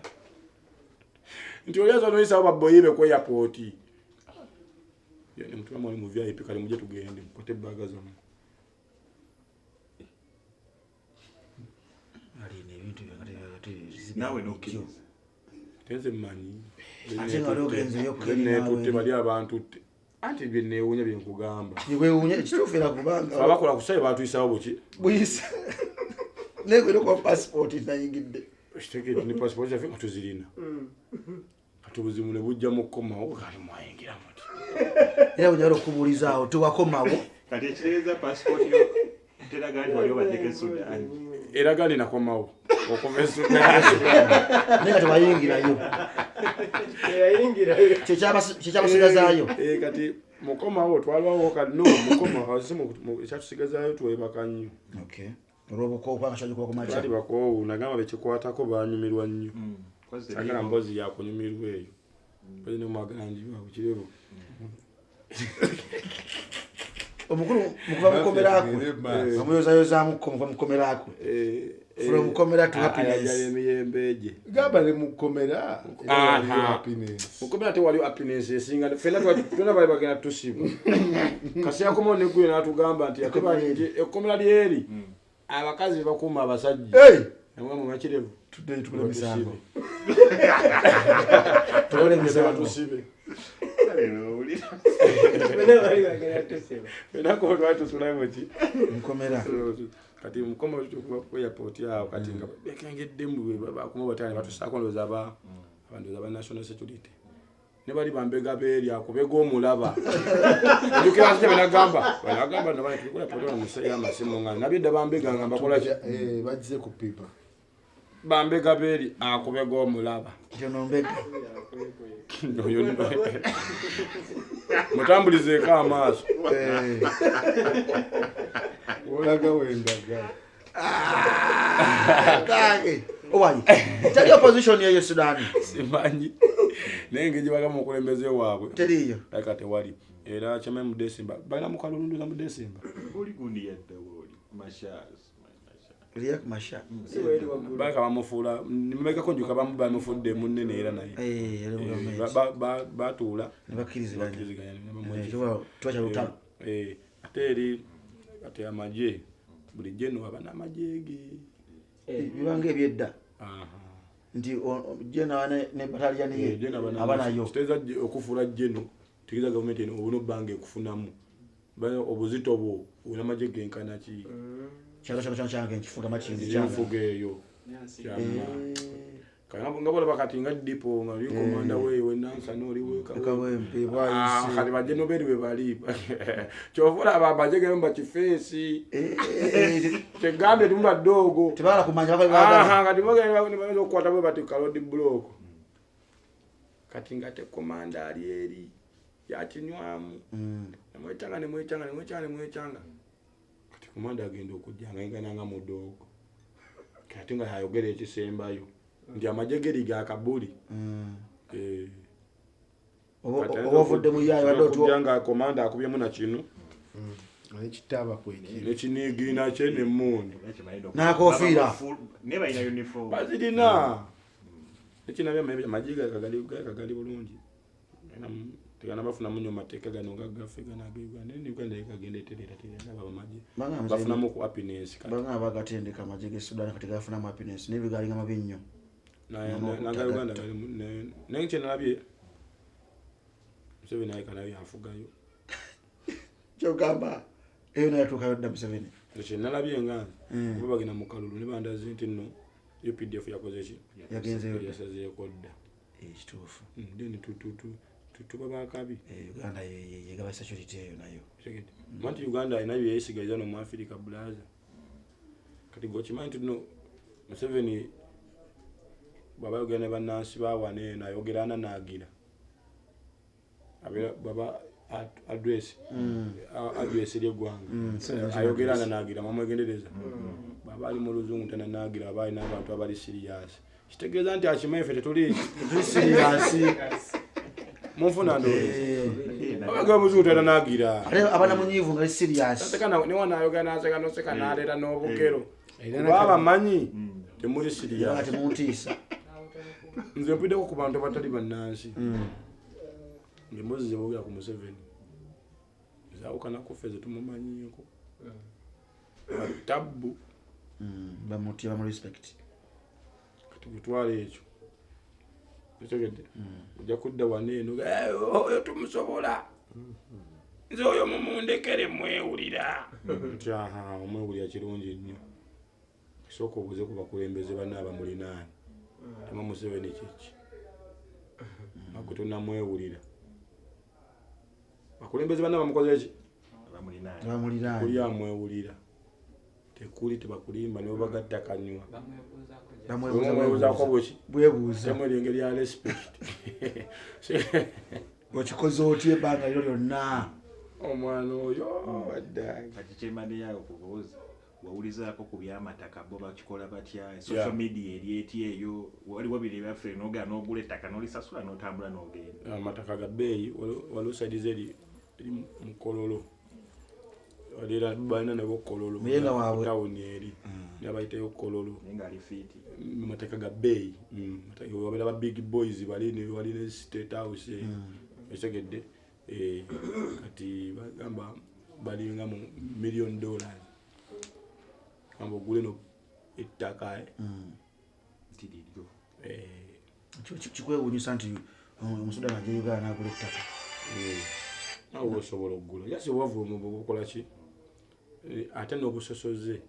Nti oli aza noyisawo baboyi be ku airport nemutulamu ali mu VIP, kale mujje tugende mukwate ebbaga zammwe. Alina ebintu Naawe n'okkiriza. Tenze mmanyi. Ate nga wali ogenzeyo keri Netutte naawe. Bali abantutte anti byeneewuunya byenkugamba. Wewuunya ekituufu era kubanga abakola ku saye batuyisawo buki? Buyisa naye gwera okuba passport nayingidde. Kitegedde? Ne passport zaffe nga tuzirina, kati obuzibu ne bujja mu kukomawo, kali mwayingira muti? Era bwe okubuulizaawo tewakomawo. Kati ekitegeeza passport yo teraga nti wali obaddeko e Sudan. Eraga nti nakomawo okuva e Sudan. Naye nga tewayingirayo. Teyayingirayo. Kyekyabasigazaayo. Eh, kati mukomawo twalwawo kati no mukomawo si ekyatusigazaayo twebaka nnyo. Olwobukoowu kubanga kyali kuba kumakya. Baali bakoowu, nagamba bekikwatako banyumirwa nnyo. Sagala mbozi yakunyumirwa eyo mbozi nemwagala kirevu. Omukulu mukuva mukomerakwe amuyozayozaamukko muva mukomerakwe from komera to happiness. Ayagala emiyembe gye. Gamba ne mukomera. Aha. Happiness. Mukomera tewaliwo happiness esinga fenna twena bali bagenda tusiba kasi yakomawo neggwe n'atugamba nti ate ekkomera lyeri abakazi bebakuuma abasajja. Hey! Namugamba makirevu. Tuddeyo tukole emisango, tukole emisango. Batusibe. Bonna bali bagenda tusiba. Fenna twali tusulayo muki? Nkomera. Kati mukoma tukuba ku airport awo, kati nga bekengeddemu bakuma batani batusaako, ndowooza aba ndowooza aba national security ne bali bambega beeri akubega omulaba ojukira nti benagamba banagamba nabana tuli ku airport bamuseeyo amasimu nga nabyedda bambega nga mbakola ki? Eh, bagize ku pipa. Bambega beeri akubega omulaba. Kyono mbega. Oyo mutambulizeeko amaaso. Eh. Olaga wendaga. Gange owayi teri opposition eyo Sudan? Simanyi, naye engeri gyebagamu omukulembeze waabwe Teriiyo. Like tewali, era kyamaye mu Desemba balina mukalunduza mu Desemba. Oli gundi yadda oli Machar. Riek Machar. Si weri waggulu. Baleka bamufuula nimabegako njuka bamu bamufudde munene era naye Eh, yali mu Eh, gavumenti. batuula Ne bakkiriziganya. bakkiriziganya ne bamuwa Eh, ekifo. tuba kya lutalo. Eh, ate eri ate amagye bulijjo eno aba n'amagye ge. Bibanga ebyedda Aha. nti jena ne bataliyani Eh, ye General aba aba n'amagye. nayo. Kitegeeza okufuula geno tegeeza gavumenti eno obuna obbanga ekufunamu obuzito bwo olina amagye genkana ki? Kyalo kyalo kyalo kyange nkifuga makindi kyange. Enfuga eyo kyama nga bolaba kati nga dipo nga oli komanda weeyo wenansana oli Kawempe. Ah, Bwayise. kati bajenoberi we bali kyova olaba amagye gemu bakifeesi kyegambye timubadde ogwo. Tebagala kumanya bakola bagala. Aha, kati bagenda okukwata bwe bati kalodi block, kati nga te komanda ali eri. Yakinywamu. Nemwekyanga, nemwekyanga, nemwekyanga, nemwekyanga. Kati komanda agenda okujja nga yengananga mudoogo, kati nga yayogera ekisembayo nti amagye geri ga kabuli. Eh. Oba ovudde mu yayo wadde okujja otuwa nga komanda akubyemu na kino Nekitaba kwekiri. Nekiniigiina kye nemmundu. N'akofiira. Naye balina uniform. Bazirina. Ekinabye amagye gagali bulungi, teganabafunamu nnyo mateeka gano nga gaffe gano ag'Uganda, naye Uganda kagenda etereera terera, ndaba amagye bafunamu ku happiness kati. Banga bagatendeka amagye ge Sudan, kati gafunamu happiness, naye bigalinga mabi nnyo. Naga Uganda naye kyenalabye, Museveni aye kanayo yafugayo. Kyogamba eyo naye atuukayo dda Museveni. Kyenalabye nga nze, kuba bagenda mu kalulu ne bandaze nti nno UPDF yakoze ki? Yagenzeyo dda. Yasazeeko dda. Ekituufu. Then tuba bakabi. Uganda yegaba security eyo nayo. Tegedde. Anti Uganda alina byeyesigaliza no mu Africa, blaza. Kati gwe okimanyi nti no Museveni bw'aba ayogera ne bannansi ba wano eno, ayogera ananaagira, abeera bw'aba address address eri eggwanga, ayogera ananaagira, mwamwegendereza. Bw'aba ali mu luzungu tananaagira, aba alina abantu abali serious, kitegeeza nti akimanyi ffe tetuli tuli serious. Munfuna ndowooza abaga muzungu tananaagira. Ate abaana munyiivu nga ali serious. Taseka ne wano ayogera n'aseka noseka n'aleeta n'obugero, kuba bamanyi temuli Era serious. temuntiisa. Nze mpiddeko ku bantu abatali bannansi ng'emboozi ze boogera ku Museveni zaawukana ku ffe ze tumumanyiiko batabbu. Bamutya, bamu respect. Kati gutwala ekyo, otegedde, ojja kudda wano eno, "Eh, oyo tumusobola, nze oyo mumundekere mwewulira," nti aha, omwewulira kirungi nnyo. Sooka obuuze ku bakulembeze banne abamulinaani, tema Museveni kiki agwe tonamwewulira. Bakulembeze banne bamukoze ki? Bamulinaanye. Bamuliraanye. Kuli amwewulira tekuli, tebakulimba, nibo bagatta kanywa. Bamwebuuza. Bwebuuzaako buki? Bwebuuza. Temweri engeri ya respect. Okikoze otya ebbanga lyo lyonna? Omwana oyo waddayi. Kati kyembadde yawe okubuuza, wawulizaako ku byamataka, bo bakikola batya? Social media eri eti eyo? Waliwo biri ebyaffe, nogenda n'ogula ettaka n'olisasula n'otambula n'ogenda. Amataka ga bbeeyi. Waliwo side eri eri mukololo, era balina nabo Kololo. Naye nga waabwe. Tawuni eri nabayitayo Kololo. Naye nga ali fiiti. Mateka ga bbeeyi. Wabeera ba big boys bali wali ne State House eyo, ekitegedde. Eh, kati bagamba balinga mu million dollars, gamba ogule no ettaka, eh. Nti liryo. Eh, Kikwewuunyisa nti omusudan ajja Uganda n'agula ettaka. Eh, nawe osobola okugula jasi obwavu bukola ki? Eh, ate n'obusosoze,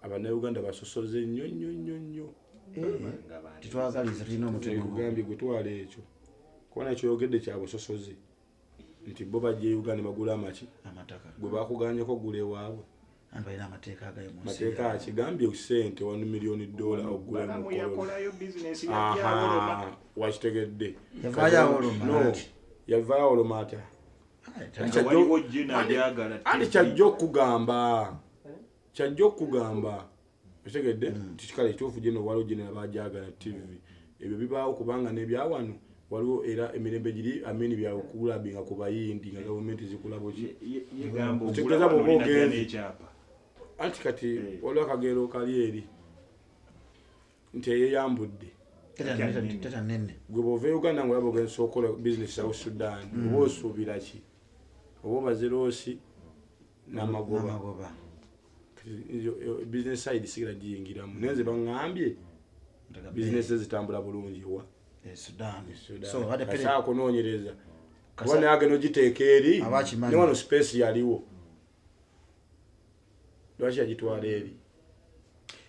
Abannayuganda basosoze nnyo nnyo nnyo nnyo. Nga bandi. Tetwagaliza, tulina omutima. Kugambye gwe, twala ekyo kubona ekyoyogedde kya busosoze nti bo bajja e Uganda bagula amaki? Amataka. Gwe bakuganyeko ogula ewaabwe. Anti balina amateeka agayo mu nsi. Mateeka akigambye sente $1 million ogula Balamu mukololo. yakolayo bizinesi yajawoloma. Aha, wakitegedde. Yavaayo awoloma, No, anti. yavaayo awoloma atya? Waliwo jina alyagala. Anti kyajja okukugamba, okitegedde, nti kikale ekituufu gino waliwo gino bajagala TV, ebyo bibaawo kubanga nebyawano waliwo era emirembe giri amini byakulabinga ku Bayindi nga gavumenti zikulabo ki. Yegamba Kitegeeza bw'oba ogenze. n'ekyapa. Anti kati Eh. waliwo akagero kali eri nti eyeyambudde. Tata nene. Gwe bwova e Uganda ngaolaba ogenza okukola bizinesi South Sudan, oba osuubira ki? Oba obaze loss n'amagoba. N'amagoba. Business side sigala giyingiramu, naye nze baŋŋambye bizinesi zitambula bulungi wa? Eh, Sudan. So ate pere Kasaa kunoonyereza kuba naye agenda ogiteeka eri. Aba akimanyi. Ne wano space yaliwo, lwaki yagitwala eri?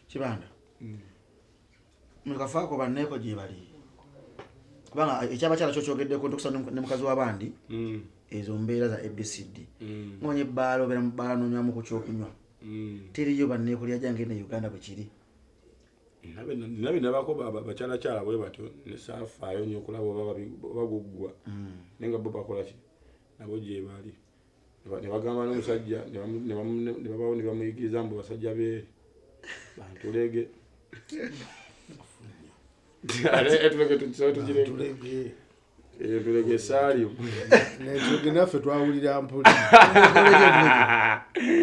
Kibanda mukafaako banneeko gye bali, kubanga ekyabakyala kyo kyogeddeko ntukusa ne mukazi w'abandi. Ezo mbeera za ABCD. Ngomanya ebbaala, obeera mu bbaala nonywamu ku kyokunywa, teriyo banneeko lyajja ngenda e Uganda bwe kiri. Nabe nabako bakyalakyala bwe batyo nesaafaayo nnyo okulaba oba oba guggwa, naye nga bo bakola ki? Nabo gye bali. Ne bagamba n'omusajja ne babawo ne bamuyigiriza mbu basajja beeri bantulege. Ate entulege tukisobola tugireke. Tulege. Entulege saalimu. Nentulege naffe twawulira mpuli.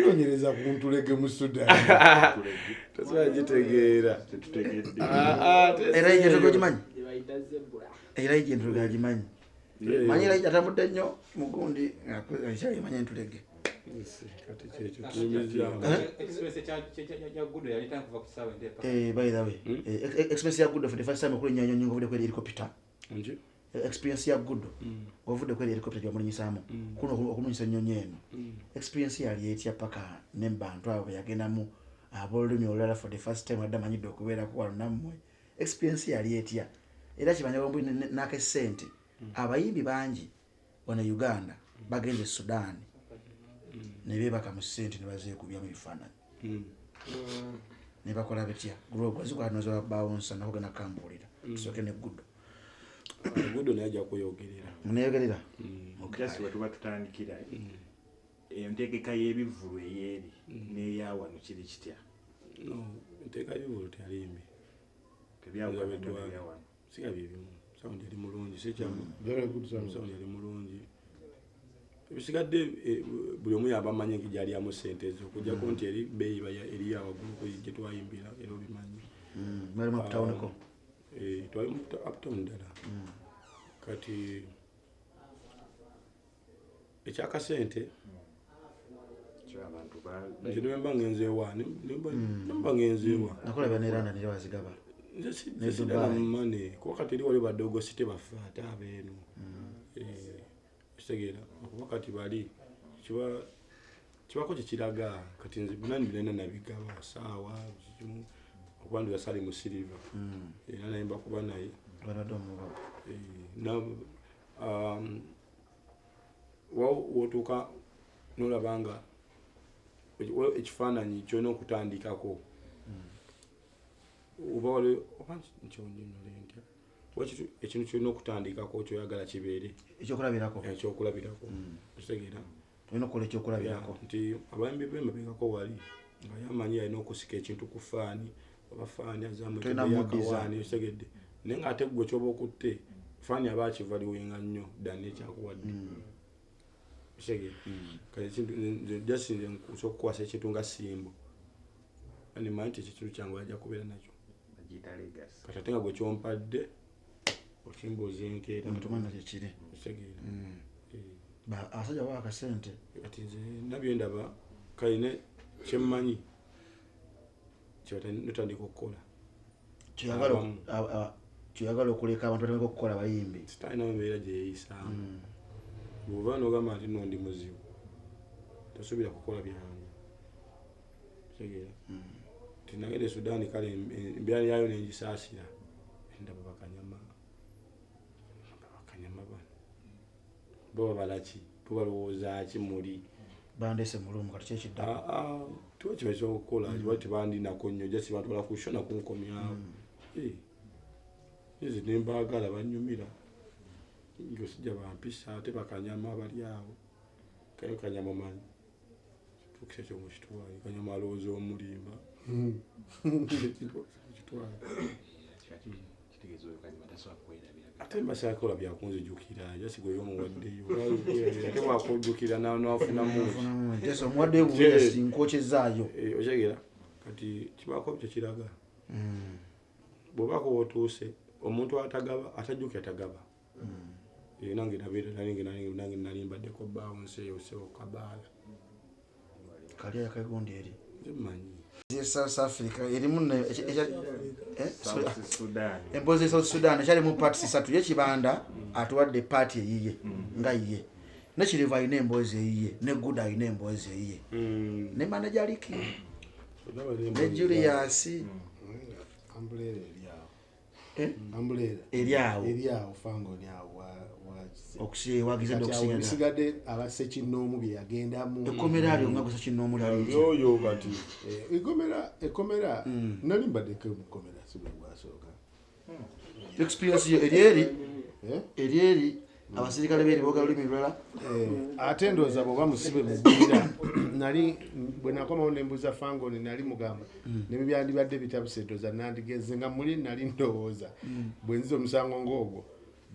Noonyereza ku ntulege mu Sudan. Tosobola gitegeera. Tetutegedde. Ah, ah, Era ije entulege ogimanyi? Gye bayita zebra. Era ije entulege agimanyi. Manyi era ije atambudde nnyo mugundi akyalimanyi entulege. Kati kyekyo tuyimizaawo. Express ya Gudo yali etandika kuva ku kisaawe Entebbe paka. By the way, experience ya Gudo for the first time okulinnya ennyonyi ng'ovudde kweri helicopter. Nki? Experience ya Gudo ng'ovudde kweri helicopter gye bamulinnyisaamu kuno okumulinyisa ennyonyi eno. Experience yali etya paka ne mu bantu abo be yagendamu ab'olulimi olulala for the first time adde amanyidde okubeerako wano nammwe. Experience yali etya? Era kibanja bwembu n'ak'essente. Abayimbi bangi wano e Uganda bagenze e Sudan ne beebaka mu ssente ne bazeekubyamu ebifaananyi. Ne bakola bitya? Gwe zikola bawunsa nako genda kambuulira. Tusooke ne Gudo. Gudo naye ajja kweyogerera. Muneeyogerera? Just we tuba tutandikira entegeka y'ebivvulu eyeeri n'eyawano kiri kitya? No, entegeka y'ebivvulu teyali mbi. Tebyawukana nnyo n'ebyawano. Siga bye bimu. Sound yali mulungi, si kyamu. Very good sound. Sound yali mulungi. Ebisigadde buli omu yaba amanyi engeri gy'alyamu ssente ezo, okuggyako nti eri bbeeyi eri ya waggulu ku gye twayimbira, era obimanyi. Mwali mu uptown ko? Twali mu uptown ddala. Kati ekyakasente Kyo abantu nze ne mba ngenze ewa, ne mba ngenze ewa. Nakola bya Neranda ne wazigaba. Nze Ne sidala Dubai. mu money, kuba kati eri wali badogo site baffe ate abeeno. Kitegeera, okuba kati bali kibako kye kiraga, kati nze nani binena nabigaba, saawa, kimu, okuba ndi basali mu silver. Era naye mbakuba naye. Balwadde omuba. Wootuuka n'olaba nga ekifaananyi ky'olina okutandikako. Oba wali, oba nkyonnyonnyola ntya? Oba ekintu ky'olina okutandikako ky'oyagala kibeere. Ekyokulabirako. Ekyokulabirako. Okitegeera? Olina okukola ekyokulabirako. Yeah, nti abayimbi b'emabegako wali nga yamanyi alina okusika ekintu ku faani, oba faani azaamu Tolina ekyo muddiza. yakawaani, okitegedde. Naye ng'ate ggwe ky'oba okutte, faani aba akivaliwenga nnyo ddala n'ekyakuwadde. Okitegeera? Kati ekintu, nze just nze nsobola okukwasa ekintu nga simbo. Kandi mmanyi nti ekintu kyange ajja kubeera nakyo. Bagiyita legacy. Kati ate nga gwe kyompadde, okimbuuza enkeera. Omutumanyi nakyo kiri. Okitegeera? Abasajja bawa akasente. Kati nze nabyo ndaba, kale kye mmanyi, kye notandika okukola. Abamu. Kyoyagala okuleka abantu batandika okukola abayimbi. Sitaani nayo embeera gye yeeyisaamu. Bw'ova n'ogamba nti nno ndi muzibu, tosuubira kukola byangu. Kitegeera? Nti nagenda e Sudan kale embeera yaayo ne ngisaasira. Ndaba bakanyama. Ndaba bakanyama bano. Bo babala ki? Bo balowooza ki muli? Bandeese mu lumu kati kyekiddako. Tuba kiba ekyokukola, kiba tebandinako nnyo, just bantwala ku show nakunkomyawo. Nze ne mbaagala bannyumira. Ng'osijja bampisa ate bakanyama bali awo. Kale kanyama omanyi. Kituukisa ekyo mukitwale. Kanyama alowooza omulimba. Kitwale. Kitegeeza oyo kanyama tasobola kwerabira. Ate mbasakola byakunzijukira, just gwe yomuwaddeyo. Ate bwakujjukira n'afunamu. Afunamu. Just omuwaddeyo buwezi, nkwokyezaayo. Okyegera? Kati kibaako kye kiraga. Bw'obaako w'otuuse, omuntu atagaba, atajjukira tagaba. Nange nabeera, nange, nange, nange nali mbaddeko bbaawo nsi eyo, ssebo kabaala. Kali akagundi eri. Nze mmanyi. Ye South Africa erimu ne, sorry. South Sudan. Emboozi ya South Sudan ekyalimu parts ssatu. Ye Kibanda atuwadde part eyiye nga ye. Ne Kirevu alina emboozi eyiye, ne Guda alina emboozi eyiye. Ne manager Ricky. Ne Julius. Umbrella eri awo. Umbrella. Eri awo. Eri awo, Fangoni awo wa Okusi, wagize Kati awo okusinga. ebisigadde abasekinnoomu bye yagendamu. Ekkomera lyo nga gwe sekinnoomu lyali litya? Oyo kati. Ekkomera, nali mbaddeko mu kkomera, si gwe gwasooka. Experience yo eri eri? Eri eri? Abasirikale beeri boogera lulimi lulala. Eh, ate ndowooza bwoba musibe mugwira, nali bwe nakomawo nembuuza Fangoni, nali mugamba ne byandibadde bitabuse, ndowooza nandigeze nga muli nali ndowooza bwe nziza omusango ng'ogwo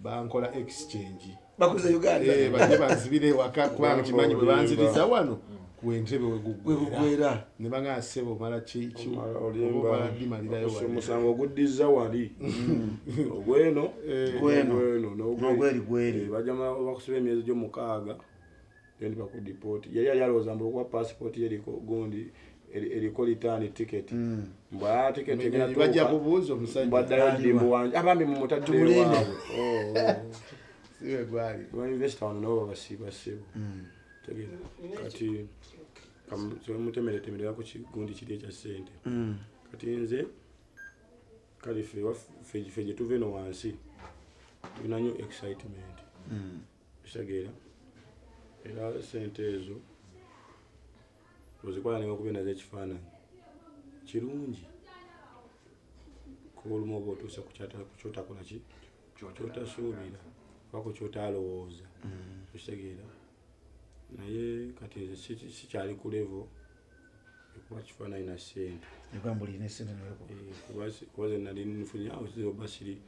bankola exchange. Bakuze Uganda. Eh, bajje banzibire ewaka, kubanga kimanyi bwe banziriza wano ku entebe wegugwera. Wegugwera. Ne bagamba, "Ssebo, omala Omala oba olimba. omala dimalirayo wali." Omusango oguddiza wali ogweno. Gweno. Ogweno. N'ogweri gweri. Eh, bajja bakusiba emyezi gyo 6, then bakudeport. Yali alowooza mbu okuba passport ye eriko gundi, eriko return ticket, mbwa ticket egenda Enyonyi bajja tuuka, kubuuza omusajja. mbwaddayo ddi, mbu wanje abambi mumutadde Tumulinde. ewaabwe. Oh, Si bwe gwali. oh. Ba investor wano nabo babasiiba, ssebo. Tegeera, kati mutemeretemerera ku kigundi kiri ekya ssente. Kati nze kale ffe gye tuva eno wansi tulina nnyo excitement, kitegeera, era sente ezo ozikwala nebakuba nazo ekifaananyi kirungi, kuba olumu oba otuuse ku kyotakola ki, kyotasuubira oba ku kyotalowooza, okitegeera. Naye kati nze sikyali ku level ekuba kifaananyi na ssente. Egamba olina esente neweko. Eh, kuba ze nali nfunye awo oba siri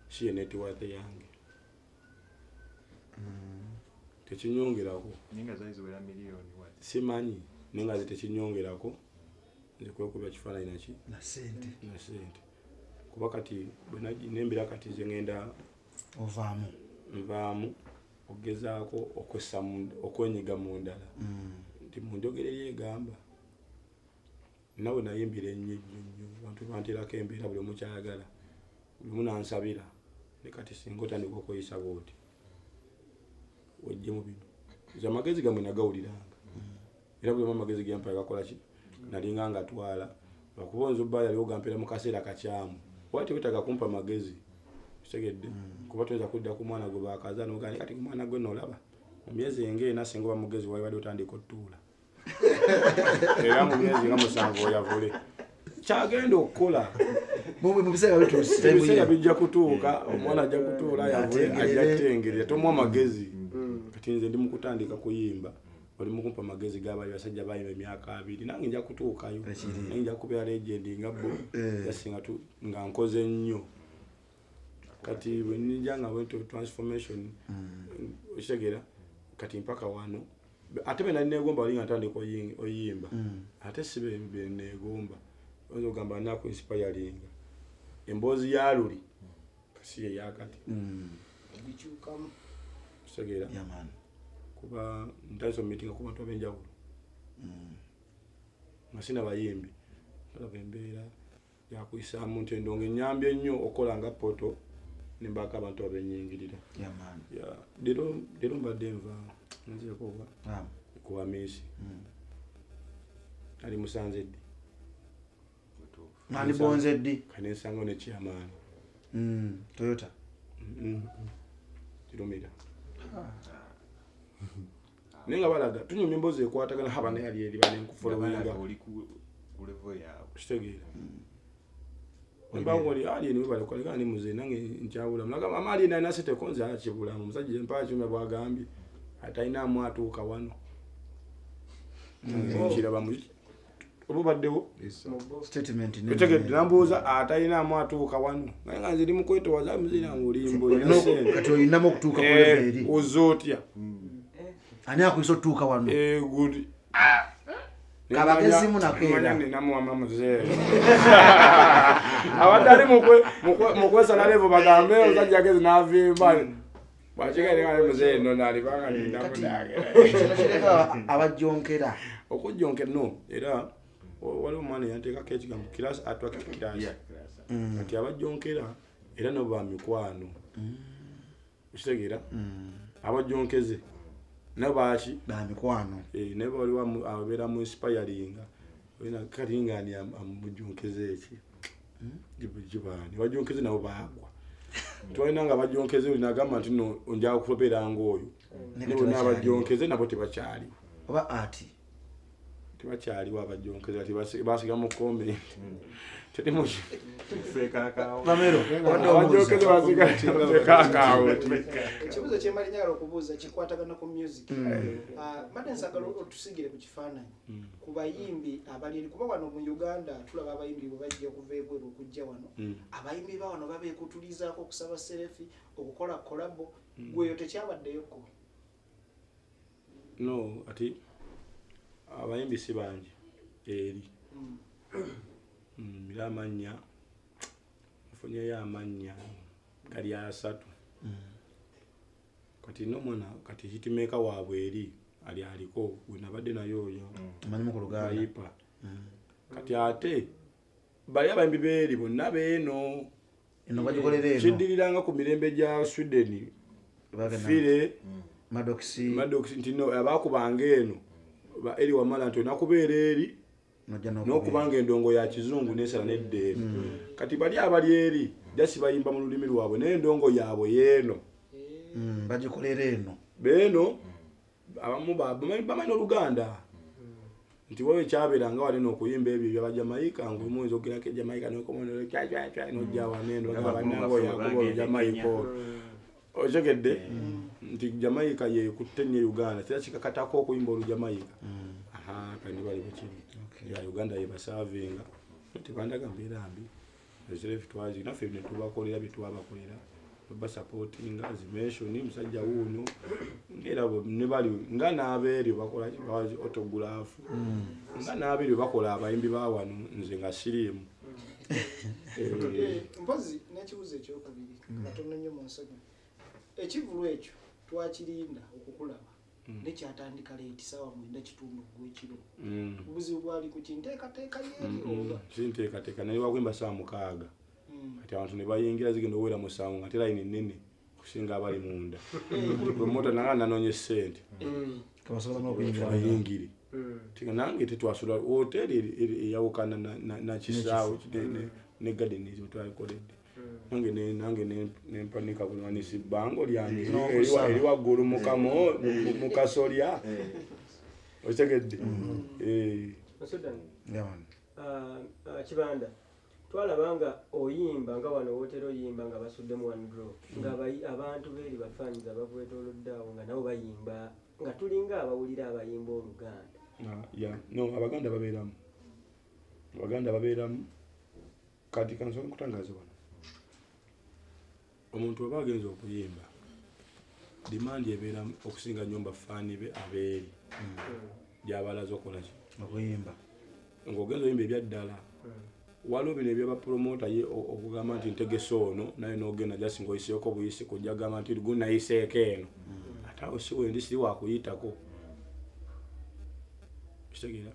si ye net worth yange, tekinyongerako. Naye nga zaali ziwera miliyoni what? Simanyi, naye nga ze tekinyongerako nze kwekuba kifaananyi naki Na sente. Na sente, kuba kati bwe nembera kati nze ngenda Ovaamu. Nvaamu okugezaako okwessa okwenyiga mu ndala, nti mu njogera eri egamba nawe nayimbira ennyo ennyo nnyo, abantu banteerako embeera, buli omu kyayagala, buli omu nansabira. Ne kati singa otandika okweyisa bwoti, wejjemu bino, nze amagezi gammwe nagawuliranga, era buli omu amagezi gempa gakola ki, nalinga ngatwala, lwakuba oyinza obba yali ogampeera mu kaseera kakyamu, oba tewetaaga kumpa magezi, kitegedde, kuba toyinza kudda ku mwana gwe bakaza nogamba kati omwana gwe nolaba mu myezi ng'ena, singa oba mugezi wali otandika otuula, era mu myezi nga 7 oyavule kyagenda okukola. Mu biseera bituuse. Ebiseera bijja kutuuka, omwana ajja kutuula yavule, ajja Atengerere. kutengerera, tomuwa magezi. Kati nze ndi mu kutandika kuyimba, oli mukumpa magezi gabali basajja bayimba emyaka 20, nange nja kutuukayo. Ekiri. Nange nja kubeera legend nga bo. Eh. Jasinga nga nkoze nnyo. Kati bwe nijja nga bwentyo transformation, okitegeera, kati mpaka wano ate be nali negomba wali nga ntandika oyimba, ate si be negomba. Oyinza okugamba naku inspiringa emboozi ya luli kasi eyakati. Bikyukamu. Kitegeera? Yeah, man. Kuba ntandise omumitinga ku bantu ab'enjawulo nga sina bayimbi, olaba embeera yakuyisaamu nti endongo enyambye nnyo okukola nga poto nembaako abantu abenyingirira. Yeah, man. Yeah, leero mbadde nva nzeko oba kuwa miisi ali musanze ddi. Nandi bonze ddi? Kanensangawo ne chairman. Toyota. Kirumira, naye nga balaga tunyumya emboozi ekwatagana, haba naye ali eri Nga banenkufoloyinga. balaga oli ku level yaabwe. Kitegeera, mbangoli ali ni bale kolega ni muze nange nkyabulamu, nagamba ama ali nalina sente konze akibulamu omusajja empa kyuma bwagambye atalina amu atuuka wano nkiraba mu oba obaddewo. Statement. Otegedde, nambuuza atalina amu atuuka wano, naye nga nze ndi mukwetowaza muzira ngaolimba olina sente. Kati olinamu okutuuka ku level eri. Oze otya? Ani akuyisa otutuuka wano? Eh, good. Kabagezimu nako era. Manya ninamuwama muzeeyi abadde ali mukwesala levo, bagambe omusajja agezi n'avimba bwakigere muzeeyi no nalibanga ninamunage. Kino kireka abajjonkera. Okujjonkera no, era waliwo omwana eyanteekako ekigambo class attract class. Kati abajjonkera era nabo bamikwano, okitegeera, abajjonkeze nabo baki? Bamikwano. Eh, naye waliwo abeera mu inspiringa olina kati nga ani amujjonkeze eki gibaani bajonkeze nabo baagwa, twalina nga bajonkeze oli nagamba nti no nja kubeera ngaoyo. Naye ne bonna tebakyaliwo. abajonkeze nabo tebakyaliwo. Oba ati. Tebakyaliwo abajonkeza kati basiga mu comment. Terimu Mamero, obadde obuuza. Abajonkeza basiga fekakaawo. Ekibuuzo kyembali njagala okubuuza kikwatagana ku music. Ah, mbadde nsagala otusigire ku kifaananyi ku bayimbi abali eri, kuba wano mu Uganda tulaba abayimbi bwe bajja okuva ebweru okujja wano, abayimbi ba wano babeekutulizaako okusaba selfie, okukola collabo. Gweyo tekyabaddeyoko? No, ati abayimbi si bangi eri. Era amannya nfunyeyo, amannya gali 30. Kati nomwana kati hitmaker waabwe eri ali aliko gwe nabadde naye oyo. Amanyimu ku Luganda. Bayipa. Kati ate bali abayimbi beeri bonna beeno. Eno bagikolera eno. Kiddiriranga ku mirembe gya Sweden. Bagenda- Fire. Maddox. Maddox, nti no abakubanga eno ba eri wamala nti olina kubeera eri Nojja n'okubeera. n'okubanga endongo ya kizungu nesala nedda eno. Kati bali abali eri jasi bayimba mu lulimi lwabwe naye endongo yaabwe yeeno. Bagikolera eno. Beeno abamu bamanyi Oluganda nti wowe kyabeeranga wanene okuyimba ebyo ebyabajamaika ngaomuyinza okugerako ejamaika nojja wanene Abakulu bannange baffe oyakuba bagenda e olujamaika Kenya. olwo otegedde nti Jamaika yekutte nnyo Uganda kira kikakatako okuyimba olujamaika. Aha, kandi bali bwekiri ya Uganda yebasaavinga tebandaga mbeera mbi. Ezirefu twazi naffe netubakolera byetwabakolera, basupportinga zimensioni musajja wuuno era ne bali nga n'abeeryo bakola autograph nga n'abeeryo bakola abayimbi ba wano nze nga siriimu. Eh, mpozi n'ekibuuzo ekyokubiri katono nnyo mu nsonyi. Ekivulu ekyo twakirinda okukulaba nekyatandika late, 9:15 ogwekiro. Obuzibu bwali ku kinteekateeka yeeri oba? Sinteekateeka naye wakwimba 6:00. Kati abantu ne bayingira zigenda owera 7 nga te layini nene kusinga abali munda. Promota nanga nanonye sente. Kabasobola n'okuyingira. Bayingire. Tinga nange tetwasula hoteri eyawukana na kisaawe ne garden ezo twalikoledde. Nange nempanika bulwanisi bbango lyange N'okusaba. eri waggulu mukamo mu kasolya, okitegedde? Eh. Sudan, Yeah, man. ah, ah, Kibanda, twalaba nga oyimba nga wano wootera oyimba nga basuddemu one drop nga abantu beeri bafaanyiza bakwetoolodde awo nga nabo bayimba nga tulinga abawulira abayimba Oluganda. Ah, yeah. No, Abaganda babeeramu, Abaganda babeeramu. Kati kansobola nkutangaza wano, omuntu oba agenza okuyimba demand ebeeramu okusinga nnyo bafaani be abeeri gyabalaze okolaki. Okuyimba. Ng'ogenza oyimba ebyaddala waliwo bino ebyabapromota ye okugamba nti ntegese ono naye nogenda jasi ngaoyiseeko buyisi kujja gamba nti gunayiseeko eno ate awo si wendi siri wakuyitako, kitegeera?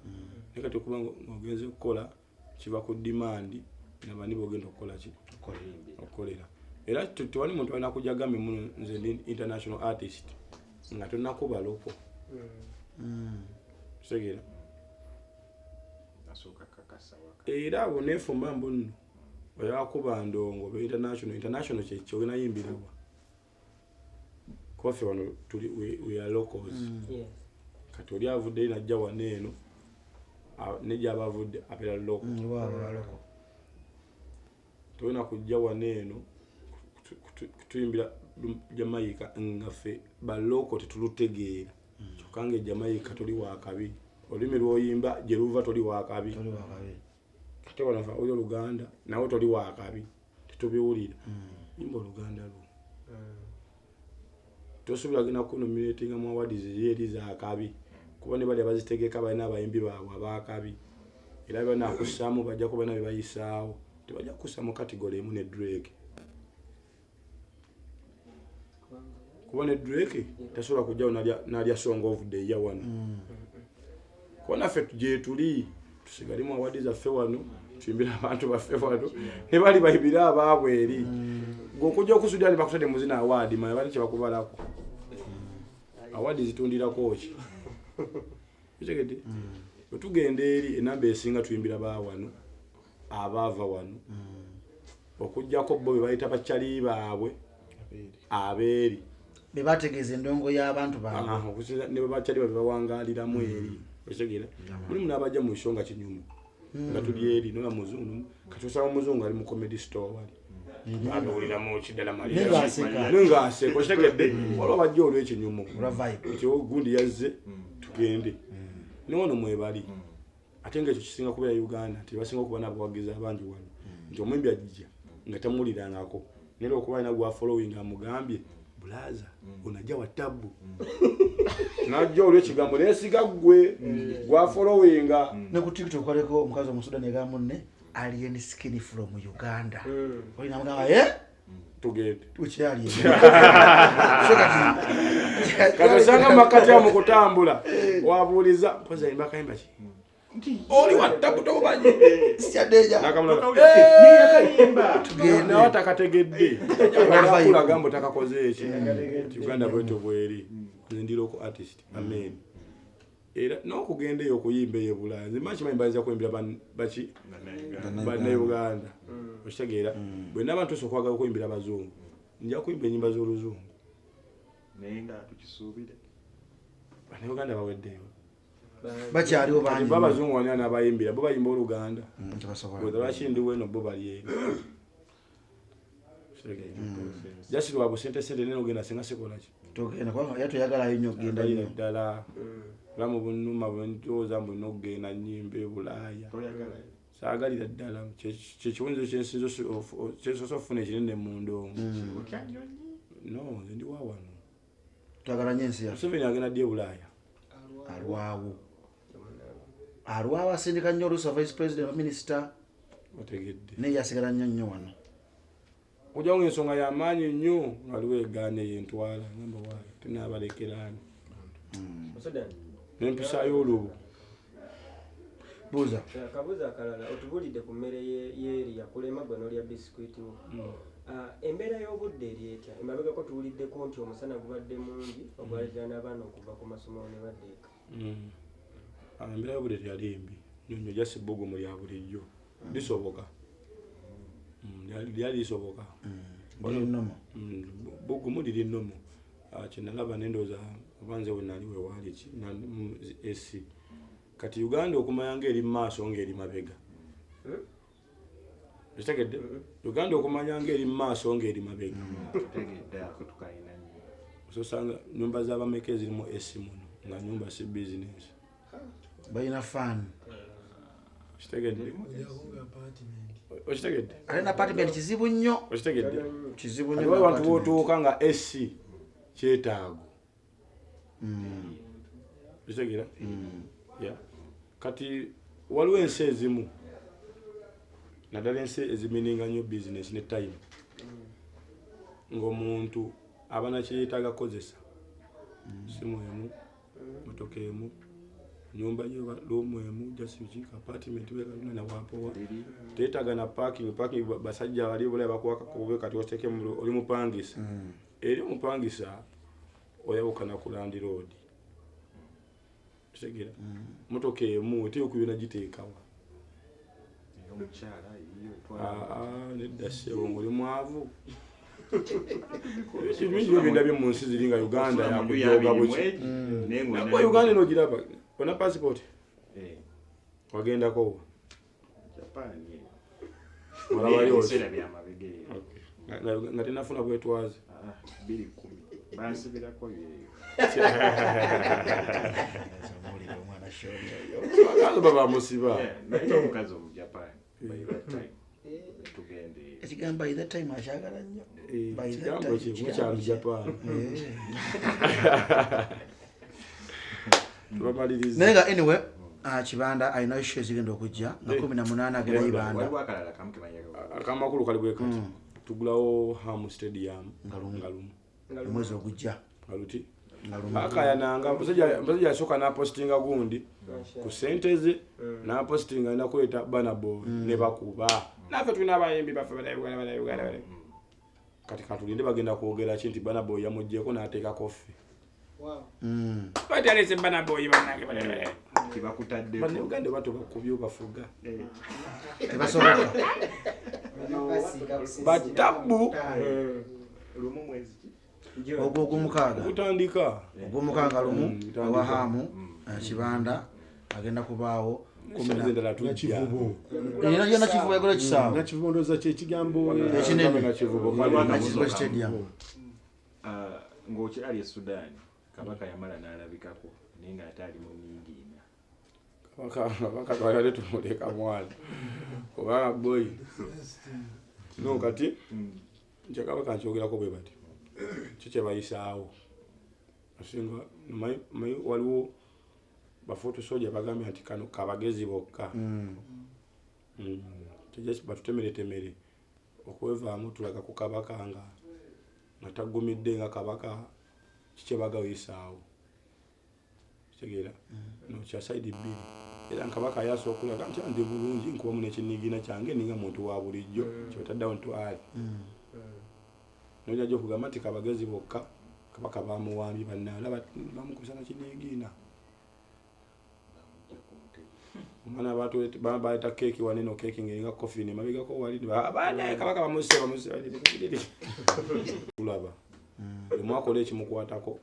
Naye kati okuba ng'ogenze kukola kiva ku demand nabani bogenda okukola ki okukolera. Era tewali muntu alina kujja gambe muno nze ndi international artist nga tonakuba local, kitegeera? Asooka kakasa waka. Era abo neefumba mbu nno oyakuba ndongo be international, international kyekyo onayimbirawa kuba ffe wano tuli we are locals. Kati oli avuddeyo najja wano eno ne gyaba avudde abeera local. Waabwe ba local. Tolina kujja wano eno kutuyimbira Jamaica nga ffe ba local tetulutegeera, kyokka nga ejamaica toli wakabi, olulimi lwoyimba gye luva toli wakabi. Toli wakabi. Kate wano fa oli Oluganda nawe toli wakabi, tetubiwulira. Yimba Oluganda lwo. Tosobola genda kunominatinga mu awards eri zakabi kuba ne bali abazitegeka balina abayimbi baabwe abakabi era banakussaamu bajja kuba nabye bayisaawo, tebajja kukussa mu category emu ne Drake kuba ne Drake tasobola kujjawo n'alya song of the year wano kuba naffe gyetuli tusigale mu award zaffe wano tuyimbire abantu baffe wano ne bali bayimbire abaabwe eri. Gwe okujja okusudira ne bakusade mu zino award manya bali kyebakubalako award zitundirako ki, okitegedde? Bwe tugenda eri enamba esinga tuyimbira ba wano abaava wano okugjako bo be bayita bakyali baabwe abeeri. Be bategeeza endongo y'abantu baabwe. Aha, okusinza ne bakyali babe bawangaliramu eri. Okitegeera? Mulimu n'abajja mu show nga kinyumu nga tuli eri nola muzungu, kati osanga omuzungu ali mu comedy store wali abiwuliramu kiddala. Naye ng'aseka. Naye ng'aseka, okitegedde? Waliwo bajja olw'ekinyumu Olwa vibe. nti ogundi yazze, tugende ne wano mwebali. Ate nga ekyo kisinga kubeera Uganda, nti basinga okuba n'abawagizi abangi wano, nti omwimbi ajja nga tamuwulirangako, naye lwokuba alina gwa following amugambye, "Bulaza onajja wa tabbu," najja olw'ekigambo nesiga ggwe gwa followinga. Ne ku TikTok waliko omukazi Omusudani egamba munne, "Alien Skin from Uganda." Oli namugamba, "Eh?" Tugende. Ukyali. Kati osanga makati awo mu kutambula wabuuliza mpozi ayimba akayimba ki oli wa tabbu tomumanyi. Syadeja. Tugende. Nawe takategedde akulaga mbu takakoze eki. Nti Uganda bwetyo bweri. Nze ndi local artist, amen. Era n'okugenda eyo okuyimba eyo Ebulaaya, nze mba kimanyi bayinza kuyimbira baki Bannayuganda, okitegeera? Bwe naba ntuuse okwagala okuyimbira abazungu, nja kuyimba enyimba z'oluzungu. Naye nga tukisuubire. Bannayuganda baweddeyo. Bakyaliwo Kati bangi. bo abazungu wani anabayimbira? Bo bayimba oluganda. Tebasobola. Gwe lwaki ndi weno, bo bali eri? Just lwa busente sente nene ogenda singa sikolaki. Togenda kubanga era toyagalayo nnyo okugenda Agalira nnyo. ddala bulamu bunuma bwendowooza mbu nina okugenda nyimba e Bulaaya. Toyagalayo. Saagalira ddala. Kyekiwunzo kyensoose okufuna ekinene mu ndongo. Otya nnyonyi? No, nze ndi wa wano. Twagala nnyo ensi yaffe. Museveni agenda ddi e Bulaaya? Alwawo. Alwawo, asindika nnyo oluusi vice president, minisita. Otegedde? Naye yasigala nnyo nnyo wano. Okujjawo ngaensonga yamaanyi nnyo, waliwo egaana eyo entwala ngamba waayo tenabalekeraani. Musudan. Nempisaayo olubu. Buuza. Akabuuzo akalala, otubuulidde ku mmere yeeri yakulema gwe n'olya bisikwiti wo. Embeera y'obudde eri etya? Emabegako tuwuliddeko nti omusana gubadde mungi ogwaleetera n'abaana okuva ku masomero ne badda eka. Embeera y'obudde teyali mbi nnyo nnyo, just ebbugumu lya bulijjo lisoboka. Lyali lisoboka. Liri normal. Bbugumu liri normal. Kyenalaba nendowooza oba nze we nali wewaali ki AC. Kati Uganda okumanya ngaeri mu maaso ngaeri mabega, okitegedde? Uganda okumanya ngaeri mu maaso ngaeri mabega. Tutegedde, ako tukalina nnyo. Ososanga nyumba z'abameka ezirimu AC muno nga nyumba si bizinesi? Balina fan. Okitegedde? Ojjako nga apartment. Okitegedde? Ate na apartment kizibu nnyo. Okitegedde? Kizibu nnyo. Kati waliwo abantu apartment. botuuka nga AC kyetaago, okitegeera? Yeah. Kati waliwo ensi ezimu, naddala ensi ezimininga nnyo bizinesi ne time, ng'omuntu aba nakyeyetaaga kukozesa simu emu, motoka emu, nyumba yo lumu emu, just ki apartment nawapowa, teetaaga na parking. Parking basajja bali bula bakuwaka kube. Kati oteke oli mupangisa, eri omupangisa oyawukana ku landlord, kitegeera? Motoka emu eteeka byona giteekawa. Omukyala yiyo. Ah, nedda ssebo, ngaoli mwavu. Ebintu bingi byo byendabye mu nsi ziri nga Uganda yakujoga buki. Nakuba Uganda eno ogiraba ona passport wagendako wa? Walabayo ki? Ebiseera byamabega eyo. Okay. Nga tenafuna bwetwaze. 2010 bansibirako yeeyo. Omuwulire omwana Shoni oyo. Bakazi babamusiba. Naye omukazi Omujapan by that time tugende eyo. Ekigambo "by that time" akyagala nnyo. By that Kigambo time, ki kigambo mukyalo kye. Japan. Tubamaliriza. Naye nga anyway, Kibanda alinayo show ezigenda okujja nga 18 agenda Ibanda. Waliwo akalala kamu kemanyaga. Akamakulu kali bwe kati: tugulawo Ham Stadium. Nga lumu. Nga lumu. Omwezi ogujja. Nga luti. Nga lumu. Akayananga musajja yasooka n'apostinga gundi ku sente ze, n'apostinga alina kuleeta Banabo ne bakuba naffe tulina abayimbi baffe Bannayuganda, Bannayuganda, Bannayuganda. Kati katulinde bagenda kwogera ki nti Banaboy yamuggyeko n'ateekako ffe. Wow. Bati aleese Banaboy bannange, bannange. Tibakutaddeko. Bannayuganda bato bakubye obafuga. Tebasoboka. Batabu. Lumu mwezi ki? Ogwo ogwomukaaga. Okutandika. Ogwomukaaga lumu. Tandika. Awahamu Kibanda. Agenda kubaawo. Shows endala tujja. Era Nakivubo yagula ekisaawe. Nakivubo ndowooza kyekigambo Ekinene. Nakivubo. Nakivubo Stadium. Ah, ng'okyali e Sudan, kabaka yamala n'alabikako naye ng'ate ali mu niigiina. Kabaka twalibadde tumuleka mwana kubanga boy no kati nti kabaka nkyogerako bwe bati kyo kyebayisaawo asinga manyi waliwo bafuutu soja bagambye nti kano kabagezi bokka. Tujja batutemeretemere okwevaamu tulaga ku kabaka nga tagumidde nga kabaka kikyebagawuyisaawo kitegeera no kya side bbiri era nkabaka yasobola okulaga nti ndi bulungi nkubamu n'ekinigina kyange ninga muntu wa bulijjo kyotaddawo ntwale nojajja okugamba nti kabagezi bokka kabaka bamuwambye bannalaba bamukubisa nakinigiina omwana baleeta keeki waneno keeki ngeringa kofini mabegako wali banaye kabaka bamuse bamuse tulaba emwakola ekimukwatako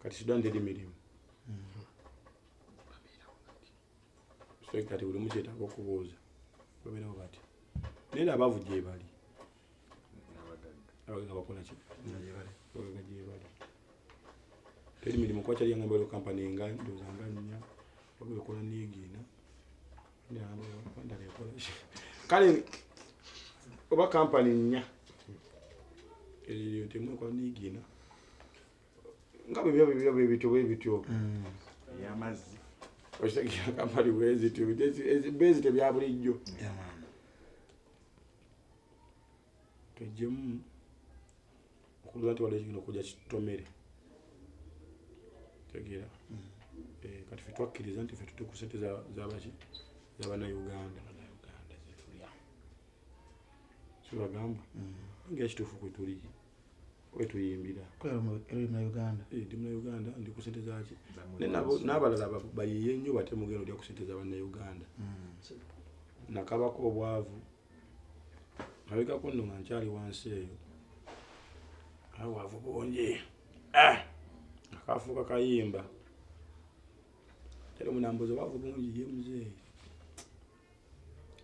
kati Sudan teri mirimu so kati buli mukyetaaga okubuuza babeerawo bati naye abaavu gyebali abagagga bakola ki abagagga gyebali teri mirimu kuba kyali yangamba waliwo kampani nga ndowooza nga nnya waliwo ekola niigiina ndala ekola ki kale oba kampani nnya eziriyo nti emu ekola niigiina nga bwe biba bwe bityo bwe bityo ey'amazzi okitegeera kampani bwezityo bwezityo bya bulijjo twejjemu okulowooza nti waliwo ekigenda okujja kitomere tegeera. Kati ffe twakkiriza nti ffe tuli ku ssente zabaki z'abannayuganda sibagamba nga ekituufu kwe tuli wetuyimbira Uganda. Ndi munauganda ndi ku ssente zaki naye n'abalala bayiye nnyo bate mugenda olya ku ssente z'abannayuganda nakabako obwavu mabegako nno nga nkyali wansi eyo obwavu bungi akafuuka kayimba teri omunambuzi obwavu bungi ye muzeeyi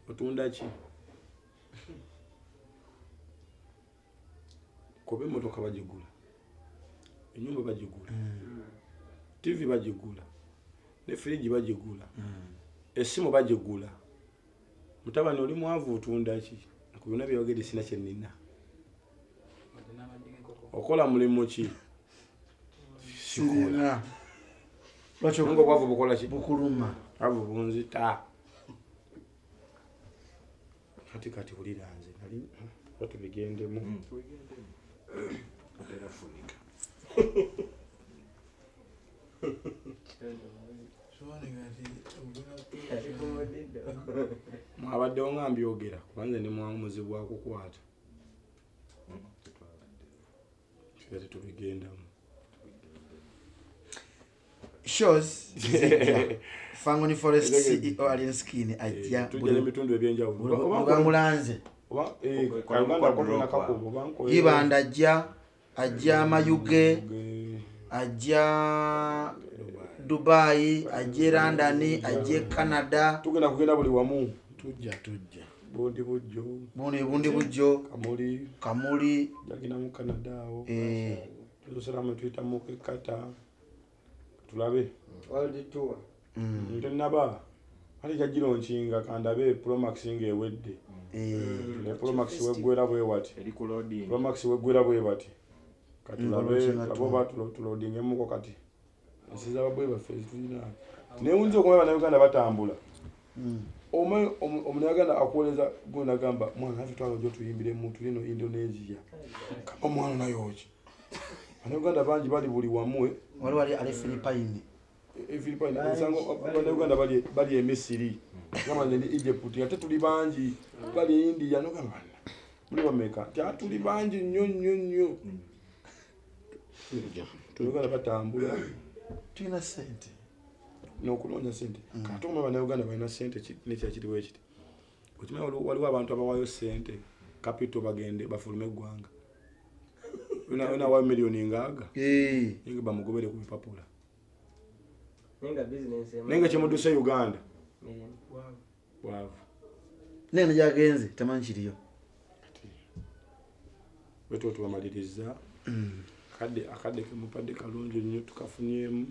otunda ki kuba emmotoka bagigula ennyumba bagigula TV bagigula ne firiji bagigula essimu bagigula mutabani oli mwavu otunda ki ku byonna byeyogedde sina kye nnina okola mulimu ki Sirina. Lwaki nga obwavu bukola ki bukuluma obwavu bunzita kati kati wulira nze nali oba tubigendemu era funika mwabaddewo nga mbyogera kubanze ndi muzibu wakukwata era tetubigendamu shows zijja Fangoni Forest CEO Alien Skin ajja tujja n'emitundu ebyenjawulo bamulanze oba Uganda ko kakubo oba Ibanda ajja ajja Mayuge ajja Dubai ajja London ajja Canada tugenda kugenda buli wamu tujja tujja bundi bujjo bundi bundi bujjo kamuli Kamuli jagenda mu Canada awo tusalamu tuyita mu Kata tulabe World tour. Ntenaba ate kyagironkinga kandabe Promax ng'ewedde ne Promax weggwera bwe wati eri ku loading Promax weggwera bwe bati katulabe Ng'olonkinga abo ba tulodingemuko kati ensi z'ababwe baffe zitulina newunza okumanya bannayuganda batambula omanyi omunnayuganda akuweereza gundi agamba mwana naffe twagala ojja otuyimbiremu tuli eno Indonesia kamba mwana naye oki bannayuganda bangi bali buli wamu waliwo ali ali Philippine Philippine osanga bannayuganda bali e Misiri gamba nze ndi Egypt ate tuli bangi bali e India nogamba banna muli bameka nti ate tuli bangi nnyo nnyo nnyo Uganda batambula tulina ssente n'okunoonya ssente kati omanyi bannayuganda balina ssente nekyakiriwo ekiti okimanyi waliwo abantu abawaayo ssente capital bagende bafulume eggwanga onawayo miliyoni ngaaga naye nga bamugobere ku bipapula Naye nga bizinensi Naye nga kyemuduse Uganda bwavu. Naye negyagenze tamanyi kiriyo. Bwetwo tubamaliriza. Akadde kemupadde kalungi nnyo, tukafunyemu.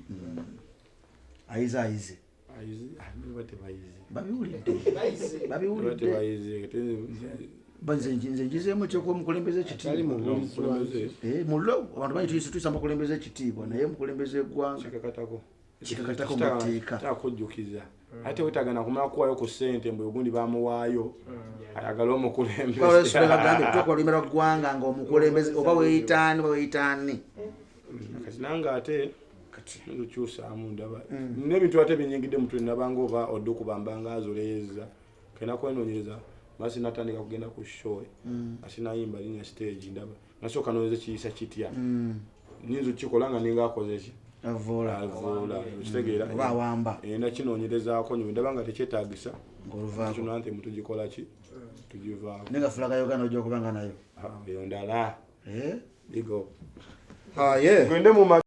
Ayize ayize. Ayize, ah, niba tebayize. Babiwulidde. Niba Babiwulidde. tebayize. Nze njizeemu ekyokuba omukulembeze Atali ekitiibwa. mubuulizi. Eh, mulo abantu bangi tuyisa abakulembeze ekitiibwa, naye omukulembeze eggwanga Kikakatako. Kikakatako mu tteeka. Kitakujjukiza. Ate wetaaga nakumala kuwaayo ku ssente mbu ogundi bamuwaayo ayagala omukulembeze. Bagambye tukola olulimi lwa ggwanga ng'omukulembeze oba weeyitaani oba weeyitaani. Kati nange ate nkyusaamu ndaba n'ebintu ate binyingidde mutwe, nabanga oba odde okubamba nga azoleeza kalina kwenoonyereza masi natandika kugenda ku show asinayimba linnya stage, ndaba nasooka noonyeza kiyisa kitya, nyinza okukikola nga ninga akoze ki. Avoola. Avoola, okitegeera? Oba awamba. Nakinoonyerezaako nyo, ndaba nga tekyetaagisa. Ng'oluvaako. Kino anthem tugikola ki, tugivaako. Naye nga fulaga ya Uganda ojja okuba nga nayo. Ah, eyo ndala. Eh? Big up. Ah, yeah. Gende mu.